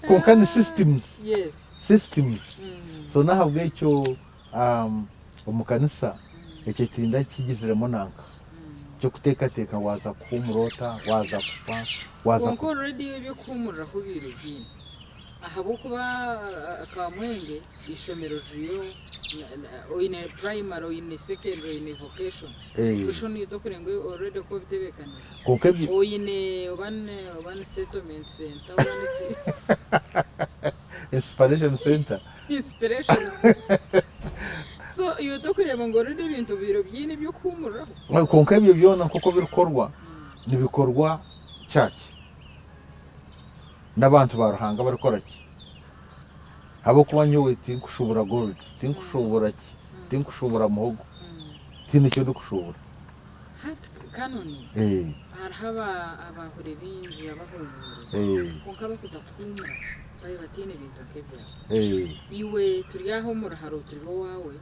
Kwonka ni systems. Yes. Systems. So n'ahabw'ekyo omu kanisa ekyo tindakigiziremu nanka ky'okuteekateeka waaza kuhuumura ota, waaza kufa, waaza Kwonka already eby'okuhuumuriraho obaire obiine ahabw'okuba Kamwenge eishomero ririyo, oine primary, oine secondary, oine vocation. Mbwenu shi niitwe okureba ngu already oku obitebeekanisa. Kwonka ebyo. Oine oba ni oba ni settlement centre oba niki. Inspiration centre. Inspiration centre. So iwe tokureeba ngu already ebintu obaire obiine eby'okuhuumuriraho? Kwonka ebyo byona nk'oku birikukorwa, nibikorwa church n'abantu ba Ruhanga barikukora ki? Ahabw'okuba nyowe tinkushuubura gold, tinkushuubura ki, tinkushuubura muhogo, tihaine eki ndikushuubura. Hati Canon, hariho abaahura baingi abahuumwire kwonka abarikuza kuhuumura baabe bataine bintu nk'ebyawe. Iwe turi aha omu ruharo turi owaawe,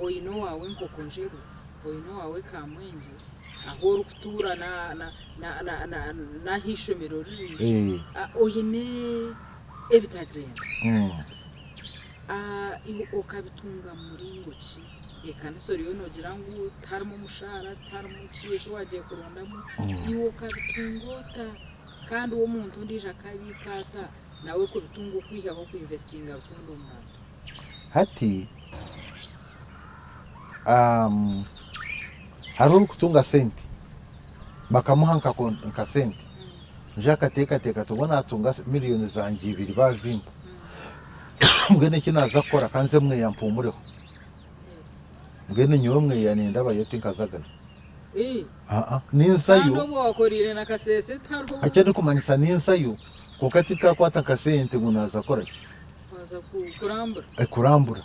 oine owaawe Nkokonjeru, oine owaawe Kamwengye, ahu orikutuura n'ahu eishomero riri, oine ebitagyenda. Iwe okabitunga mu muringo ki? Ekanisa oriyo noogira ngu tiharimu mushaara, tiharimu ki eki waagiire kurondamu, iwe okabitunga ota? Kandi we omuntu ondiijo akabiika ata nawe kubitunga okwihaho okuinvestinga rukundo omu bantu? Hati hariho orikutunga sente bakamuha nka sente nju akateekateeka ati obu naatunga miriyoni zangye ibiri baazimpa mbwenu eki naaza kukora ka nze mweya mpuumureho. Mbwenu nyowe mweya nindabayo tinkazagayo. Aa ninzayo. Kandi obwo wakoreire na kasese tihariho. Eki ndikumanyisa ninzayo kwonka tinkakwata nka sente ngu naaza kukora ki? Waaza kurambura. Kurambura.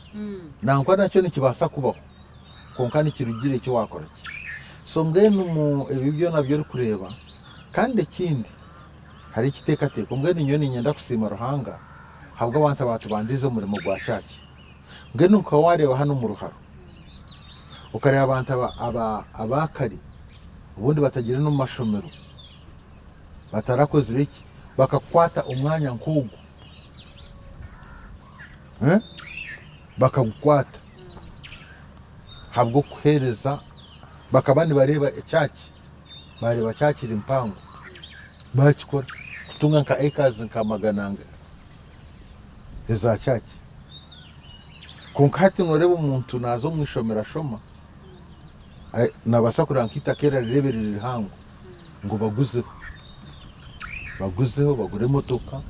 Nangwa nakyo nikibaasa kubaho kwonka nikirugirira eki waakora ki. So mbwenu omu ebi byona ebi orikureeba kandi ekindi hariho ekiteekateeko mbwenu nyowe niinyenda kusiima Ruhanga ahabw'abantu abaatubandiize omurimo gwa church. Mbwenu nka waareeba hanu omu ruharo okareeba abantu aba kare obundi batagiire n'omu mashomero batarakozire ki bakakwata omwanya nk'ogu bakagukwata ahabw'okuheereza bakaba nibareeba church baareeba church eri mpango baakikora kutunga nka acres nka magana eza church. Kwonka hati noreeba omuntu naaza omu ishomero ashoma, nabaasa kureeba nk'eitaka eri arireebe riri rihango ngu baguzeho, baguzeho bagure emotoka,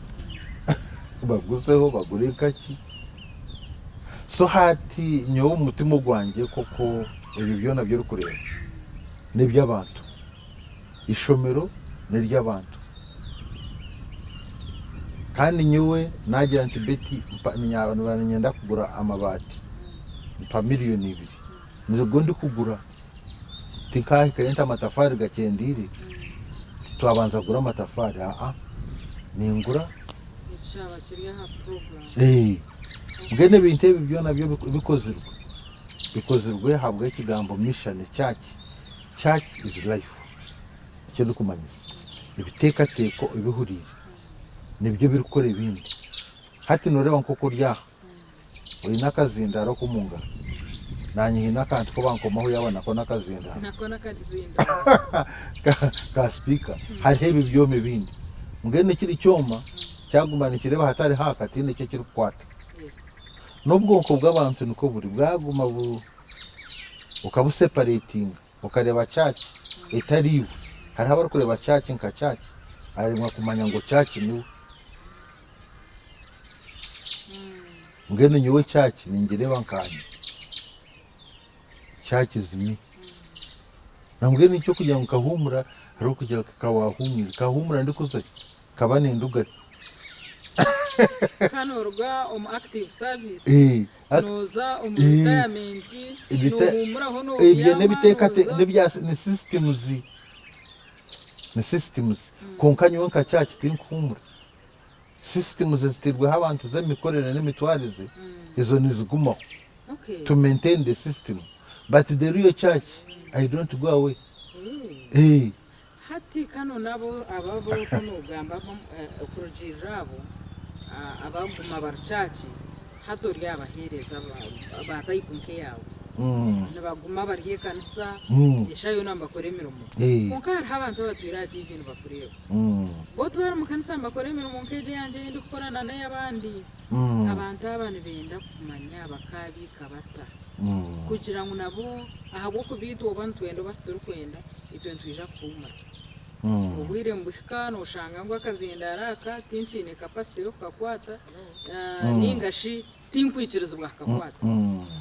baguzeho bagure nkaki. So hati nyowe omu mutima ogwangye nk'oku ebyo byona ebi orikureeba n'eby'abantu. Ishomero n'ery'abantu. Kandi nyowe naagira nti Betty mpa niba niinyenda kugura amabaati mpa miriyoni ibiri nigo ndikugura tinkahikayo nti amatafaari gakyendeire titwabanza kugura amatafaari aa. Ningura. Eki kyaba kiri aha puroguraamu. Eh, mbwenu ebintu ebi byona byo bikozirwe, bikozirwe ahabw'ekigambo mission, church, church is life. Nikyo ndikumanyisa. Ebiteekateeko ebihuriire nibyo birikukora ebindi. Hati nooreeba nk'oku ori aha, oine akazindaaro ak'omu ngaro, naanye haine akantu ku bankomaho yaaba nako n'akazindaaro. Nako n'akazindaaro. Ka sipiika. Hariho ebi byoma ebindi. Mbwenu ekiri kyoma kyaguma nikireeba ahatari haaka tihaine eki ekirikukwata. N'obwonko bw'abantu nikwo buri, bwaguma bu okabuseparetinga. Okareeba church etari iwe. Hariho abarikureeba church nka church aremwa kumanya ngu church niwe. Mbwenu nyowe church ningireeba nkanye. Church is me. Nambwenu nikyo kugira ngu nkahumura hariho kugira ngu kawahumwire. Nkahumura ndikuza ki? Nkaba ninduga ki? Ka noruga omu active service Eh, noza omu eh, retirement ebite- nohumuraho ebyo nobyama n'ebiteekate noza n'ebya ni systems ni systems kwonka nyowe nka church tinkuhumura systems ezitairweho abantu z'emikorere n'emitwarize ezo nizigumaho okay to maintain the system but the real church I don't go away Eh. eh Hati kanu nabo abo abu orikuba nogamba okurugiirira abo abakuguma bari church hati ori abaheereza ba type nk'eyaawe nibaguma bari ekanisa eshaaha yoona nibakora emirimo kwonka hariho abantu abatwire aha TV nibakureeba bo tibari mu kanisa nibakora emirimo nk'egi eyangye ei ndikukora na n'ey'abandi abantu aba nibenda kumanya bakaabiika bata kugira ngu nabo ahabw'okuba itwe oba nitwenda oba titurikwenda Itwe nitwija kuhuumura. Obwire nibuhika noshanga ngu akazindaaro aka tinkiine capacity y'okukakwata ninga shi tinkwikirizibwa kukakwata.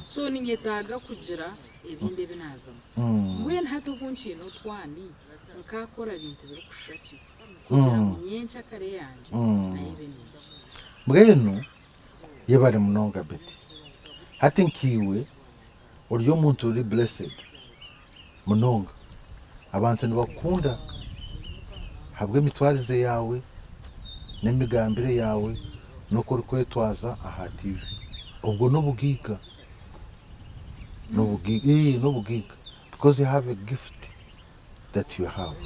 So ninyetaaga kugira ebindi ebi naazamu. Mbwenu hati obu nkiine otwani, nkaakora bintu birikushusha ki kugira ngu nyenkyakare yangye nayo ebe nungi? Mbwenu yebare munonga Betty. Hati nkaiwe ori omuntu ori blessed munonga. Abantu nibakukunda ahabw'emitwarize yaawe n'emigambire yaawe n'oku orikwetwaza aha TV. Obwo n'obugaiga. N'obugaiga, ee n'obugaiga because you have a gift that you have.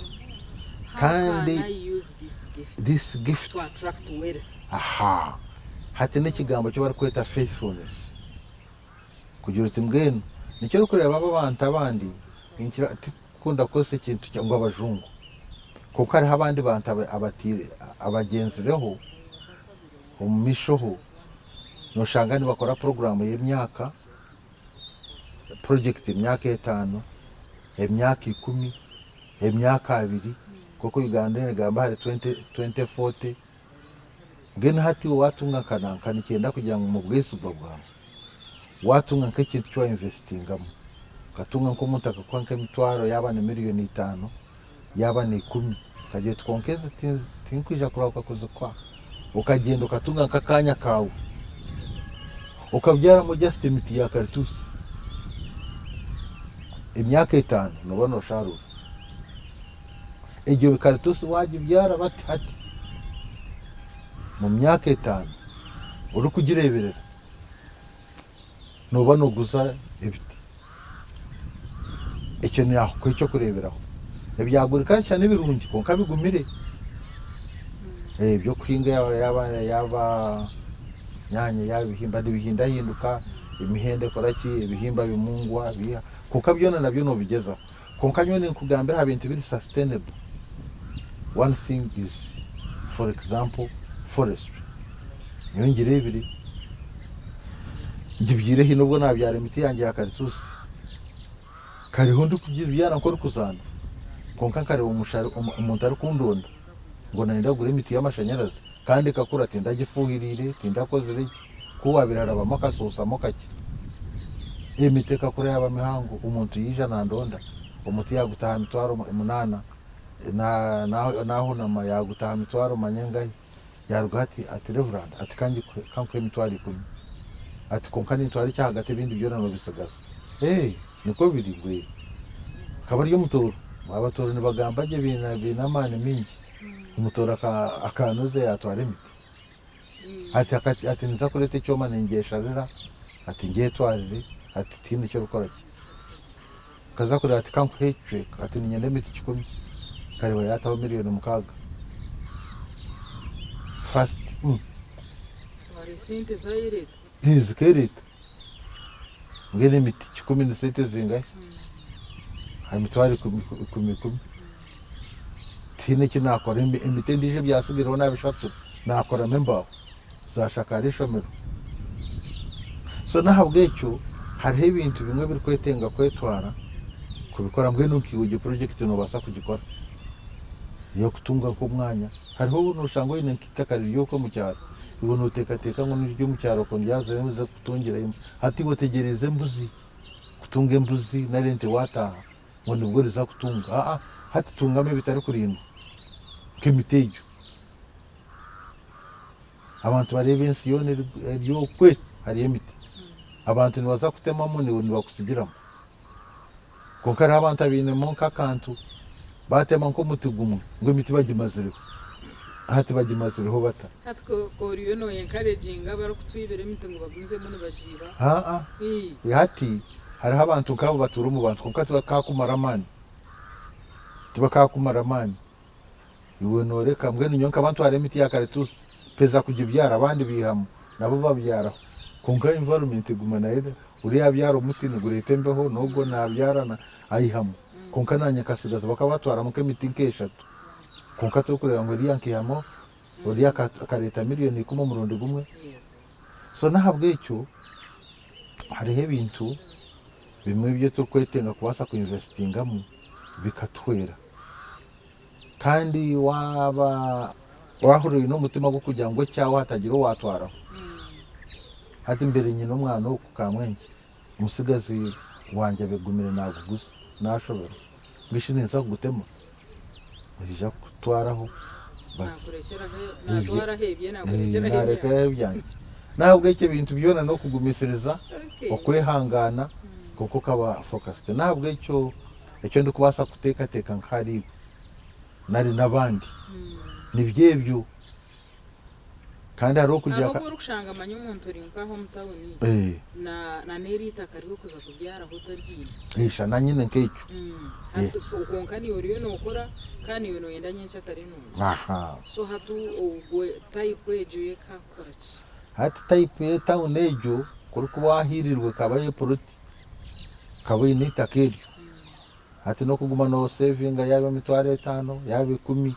How Kandi can I use this gift this gift to attract wealth? aha hati n'ekigambo eki barikweta faithfulness. Kugira oti mbwenu nikyo orikureeba abo abantu abandi ninkira tikukunda kukozesa ekintu kya ngu abajungu kwonka hariho abandi bantu abatiire abagyenzireho omu maisho ho noshanga nibakora puroguraamu y'emyaka purojekiti emyaka etaano, emyaka ikumi, emyaka abiri nk'oku Uganda negamba ahari 2040. Mbwenu hati iwe waatunga nka nanka nikyenda kugira ngu omu bwesigwa bwawe waatunga nk'ekintu eki wainvesitingamu, okatunga nk'omuntu akakuha nk'emitwaro yaaba ni miriyoni itaano, yaaba ni ikumi, okagira oti kwonka ezi tinkwija kurahuka kuzikuha, okagyenda okatunga nk'akaanya kaawe okabyaramu just emiti ya karituusi, emyaka etaano nooba noosharuura. Egyo mikarituusi waagibyara bati hati, omu myaka etaano orikugireeberera, nooba nooguza ebiti. Ekyo naakuha eky'okureeberaho. Ebya agriculture ni birungi kwonka bigumire. Eby'okuhinga yaaba yaaba nyaanya yaaba ebihimba nibihindahinduka, emihendo ekora ki, ebihimba bimungwa, biiha, kwonka byona nabyo noobigyezaho. Kwonka nyowe ninkugambira aha bintu biri sustainable, one thing is for example forestry, nyowe ngireebire, ngibyaire haine obu nabyara emiti yangye ya karituusi, kariho ndikugibyara nk'orikuzaana kwonka nkareeba omuntu arikundonda ngu nayenda kugura emiti y'amashanyarazi kandi ekakura tindagifuhiriire, tindakozire ki, ku waabaire harabamu akasoosamu kakye, emiti ekakura yaaba mihango, omuntu yaija nandonda, omuti yaaguta aha mitwaro munaana, naahunama yaaguta aha mitwaro manya engahi, yaarugaho ati ati Reverand ati ka ngikuhe ka nkuhe emitwaro ikumi, ati kwonka nintwara eky'ahagati ebindi byona noobitsigaza. Ee, nikwo biri mbwenu. Akaba ari omutooro, abatooro nibagamba gye baine amaani maingi. Omutooro akanoza yatwara emiti. Ati ati ninza kureeta ekyoma ningyesharira, ati ngyetwarire, ati tihaine eki orikukora ki. Nkaza kureeba ati ka nkuhe ekicweka, ati niinyenda emiti kikumi, nkareeba yaataho miriyoni mukaaga. First. Twara esente zaayereeta. Zikeereeta. Mbwenu emiti kikumi ni sente zingahi? Aha mitwaro ikumi ikumi ikumi. Tihaine eki naakora, emiti endiijo ebyatsigireho naabishatura naakoramu embaaho zaashakaara eishomero. So n'ahabw'ekyo hariho ebintu bimwe ebirikwetenga kwetwara kubikora mbwenu nkaiwe egyo purojekiti noobaasa kugikora ey'okutunga nk'omwanya. Hariho obu nooshanga oine nk'eitaka riri okwo omu kyaro, iwe nooteekateeka ngu niryo omu kyaro okwo ndyazayo nze kutungirayo. Hati iwe otegyereize embuzi, kutunga embuzi nari ente waataaha ngu nibwo oriza kutunga. Aa, hati tungamu ebitarikurindwa nk'emiti egyo. Abantu bareeba ensi yoona eri okwe hariyo emiti. Abantu nibaza kutemamu niiwe nibakusigiramu. Kwonka hariho abantu abainemu nk'akantu, baatema nk'omuti gumwe ngu emiti bagimazireho. Hati bagimazireho bata? Hati ku oriyo no encouraginga abarikutwibira emiti ngu bagumizemu nibagiiba? Haa. Hati hariho abantu nk'abo batuura omu bantu kwonka tibakaakumara amaani. Tibakaakumara amaani. Iwe nooreka, mbwenu nyowe nkaba ntwara emiti ya karituusi mpeza kugibyara abandi baihamu nabo babyaraho kwonka environment eguma nayo ori yabyara omuti nigureeta embeho n'ogwo nabyara aihamu kwonka naanye nkasigaza bakaba batwaramu nk'emiti nk'eshatu kwonka torikureeba ngu eriya nkaihamu ori akareeta miriyoni ikumi omurundi gumwe so n'ahabw'ekyo hariho ebintu bimwe ebi turikwetenga kubaasa ku investingamu bikatuhwera. Kandi waaba waahurira oine omutima gw'okugira ngu ekyawe hatagira owaatwaraho. Hati mbaire nyine omwana oku Kamwengye, omutsigazi wangye abegumire naaguguza, naashoberwa. Mbwenu shi ninza kugutema? Noija kutwaraho basi. Naarekyeraho ebyangye. N'ahabw'ekyo ebintu byona n'okugumisiriza, okwehangaana, kwonka okaba focused. N'ahabw'ekyo Ekyo ndikubaasa kuteekateeka nk'ahari iwe nari n'abandi nibyo ebyo. Kandi hariho kugira Hariho obu orikushanga manya omuntu ori nk'aha omu tawuni na na n'eri eitaka ry'okuza kubyaraho otaryiine. Eisha na nyine nk'ekyo. Hati kwonka naiwe oriyo nookora kandi naiwe nooyenda nyencakare nungi. So hati ogwo type egyo yo ekaakukora ki? Hati type y'etawuni egyo ku orikuba waahiirirwe ekaba y'epuroti. Okaba oine eitaka eryo, hati n'okuguma noosevinga yaaba emitwaro etaano, yaaba ikumi,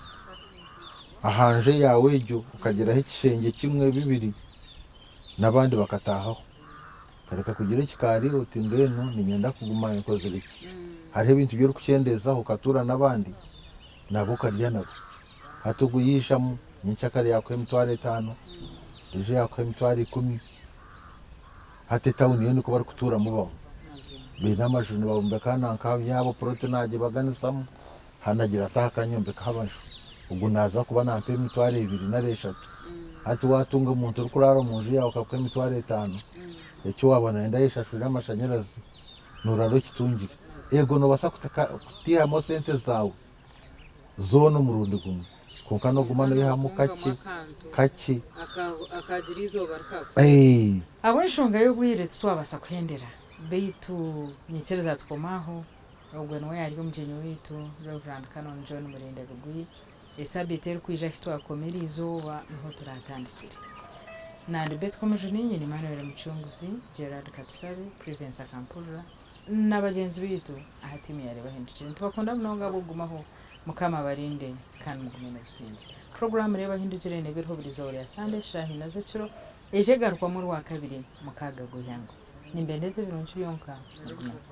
aha nju eyaawe egyo okagiraho ekishengye kimwe, bibiri, n'abandi bakataahaho. Okareka kugira ekikaari oti mbwenu niinyenda kuguma nkozire ki? Hariho ebintu ebi orikukyendeezaho okatuura n'abandi nabo okarya nabo. Hati ogu yaijamu, nyenkyakare yaakuha emitwaro etaano, ejo yaakuha emitwaro ikumi. Hati etawuni yo nikwo barikutuuramu bamwe. Baine amaju nibombeka nanka yaaba puroti naagibaganisamu, hanagira ati aha kanyombekaho amaju, ogu naaza kuba nampa emitwaro ebiri nari eshatu. Hati waatunga omuntu orikuraara omu nju yaawe akakuha emitwaro etaano, eki waaba nooyenda ayeshashurire amashanyarazi, noorara okitungire. Eego noobaasa kutaihamu sente zaawe zoona omurundi gumwe kwonka noguma noihamu kakye kakye. Ahabw'enshonga y'obwire titwabaasa kuhendera beitu nyikiriza tukome aho, ogwe niwe yaari omugyenyi waitu Rev. Canon John Murinda Bigwi. Esabiiti erikwija ahu twakoma eriizooba niho turatandikire. Nandi Betty Komujuni, nyine Emmanuel Mucunguzi, Gerald Katusabe, Privence Akampurira. Na bagyenzi baitu aha tiimu ya Reeba Hindukire. Nitubakunda munonga ahabw'okugumaho. Mukama abarinde kandi mugume n'obusingye. Puroguraamu Reeba Hindukire neeba eriho buri izooba rya Sande eshaaha ina z'ekiro. Eija egarukwamu Orwakabiri mukaaga gw'eihangwe. Nimbendeza ebirungi byonka. Mugumeho.